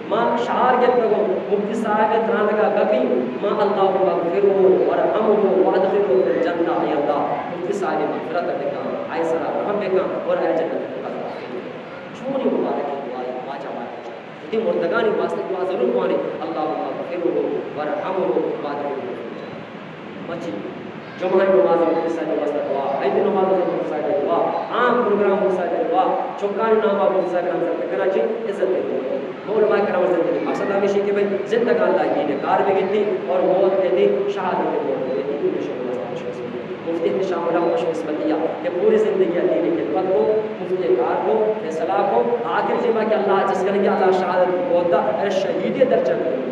ما شہار گپتگوں، مفتی صاحب ترانگا گپی، ما اللهم اغفره وارحمه وادخله الجنة، اے اللہ، مفتی صاحب مغفرت بکن، آئی سرا رحم بکن اور آئی جنت بکن۔ چونی مبارک دعا، واجہ مارا۔ اے مردگانی واسطہ دعا ضرور مانے، اللهم اغفره وارحمه وادخله الجنة۔ مچی جمعہ نماز مفتی صاحب واسطہ دعا، عید نماز مفتی صاحب دعا، عام پروگرام مفتی صاحب دعا، چکانی نام مفتی صاحب ہم سر کراچی عزت دے۔ مول ما کرام زندگی مقصد ہمیشہ کہ بھئی زندگان اللہ دین کار بگیتی اور موت کے دی شہادت موت کے دی۔ مفتی احتشام اللہ خوش قسمتی کہ پوری زندگی دین خدمت کو، مفتی کار کو، فیصلہ کو، آخر جمعہ کہ اللہ جس کرے کہ اللہ شہادت موت دا، اے شہیدی درجہ دے۔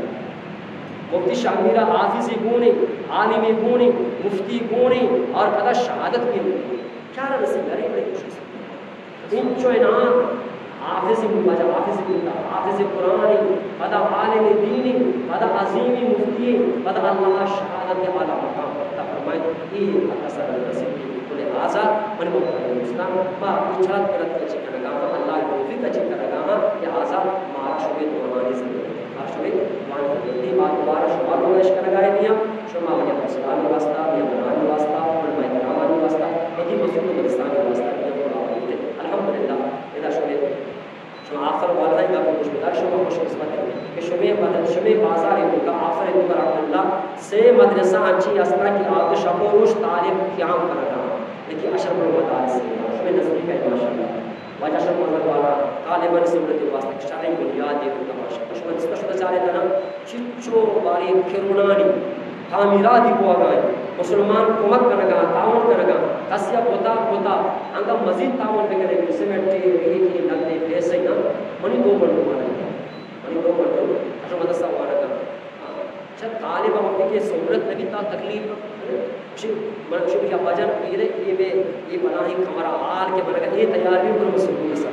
مفتی شاہ میر ءَ حافظی گون ایں، عالمی گون ایں، مفتی گون ایں اور پدا شہادت بھی گون ایں۔ چارا رسی گریب بڑے خوش قسمت۔ انچو انعام حافظی، واجہ حافظی بوتا، حافظ قرآن ایں، پدا عالم دین ایں، پدا عظیمی مفتی ایں، پدا اللہ شہادت اعلیٰ مقام عطا فرمائے۔ اے اثر نصیب کی۔ لہذا من محترم دوستان، ما اچھات کرت کچھ کنگا ہاں، اللہ توفیق اچی کنگا ہاں، لہذا مارا شمے دعاوانی ضرورت ہے۔ ہر شمے دعاوانی ضرورت ہے۔ ما دوبارہ شما لوگ اش کنگا ہے دیا، شما میاں اسلام واسطہ، میاں بنان واسطہ، علماء کرامانی واسطہ، ایدی مسجد و مدرسانی واسطہ، یہ دعا ہوتے۔ الحمدللہ، ادا شمے، شما آخر والا ہے، گپ گوش بدار، شما خوش قسمت ہے کہ شمے مدر-، شمے بازار ہے، آخر ہے، الحمدللہ، سے مدرسہ انچی ہستاں کہ آتے شپ و روش طالب قیام کرگا۔ یکی اشرف المدارس، شمے نزدیک ہے، ماشاءاللہ۔ واجہ اشرف مظہر والا، دائمانی سہولت واسطہ شریں بنیادے بوتا، ماشاءاللہ۔ شما دستا شما چارے تنا چچو بارے کرونانی تعمیراتی بوگا ایں۔ مسلمان کمک کنگا، تعاون کنگا، کسیا بوتا بوتا انگا مزید تعاون بکنے، سیمنٹ ریگی کی نقدی پیسے نا، منی دو بندو مانا، منی دو بندو، اشو مدرسہ وارگا۔ چہ طالب وقتی کہ سہولت نبی تا تکلیف، چہ من چہ یا بجن پیرے، یہ بے، یہ بلاہیں کمرہ حال کہ بنگا، یہ تیار بھی پر مسلمان سر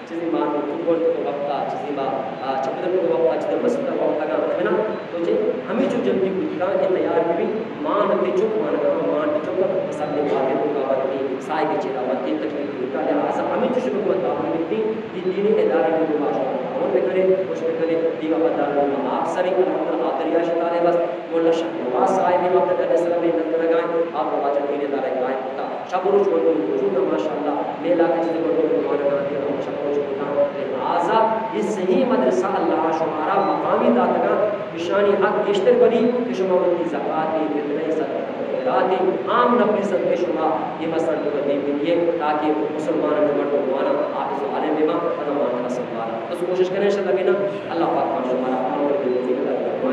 چیزی مان تو بول تو وقتا، چیزی ما، آ، چپدر تو وقتا، چیزی مسجد وقتا کا ہمنا، تو چے ہمیں چو جلدی بوتگا کہ تیار بھی مان تے چک مان کا، مان تے چک مسجد وقت تو کا بنتی، سائے کے چیرا بنتی، تکلیف بوتا، لہذا ہمیں چو شبہ کو تعاون بنتی، یہ دینی ادارے بھی تو ماشاءاللہ تعاون بکنے، خوش بکنے، دیگا بدار میں آپ سری الحمدللہ آدریا شتارے بس، مولا شاہ نواز صاحب بھی وقت علیہ السلام نے نظر لگائیں، آپ واجہ دین ادارے قائم ہوتا۔ شپ و روچ مردم موجود اَنت، ماشاءاللہ۔ مئے علاقہ ءَ چیزے مردم کہ وانگ ءَ اَنت، ہم شپ و روچ کتاں۔ لہذا اے سہیں مدرسہ اللہ ءَ شمارا مقامی داتگ اَنت، اشانی حق گیشتر بنی کہ شما وتی زکاتے، فطرے، صدقہ، خیراتے، عام نفلی صدقے شما اے مسجد ءَ دے بدیے، تاکہ مسلمانانی مردم واناں، حافظ و عالم بباں، پدا وانگ ءَ سنبھالاں۔ بس کوشش کنیں انشاءاللہ بنا، اللہ پاک ما شمارا عمل و توفیق عطا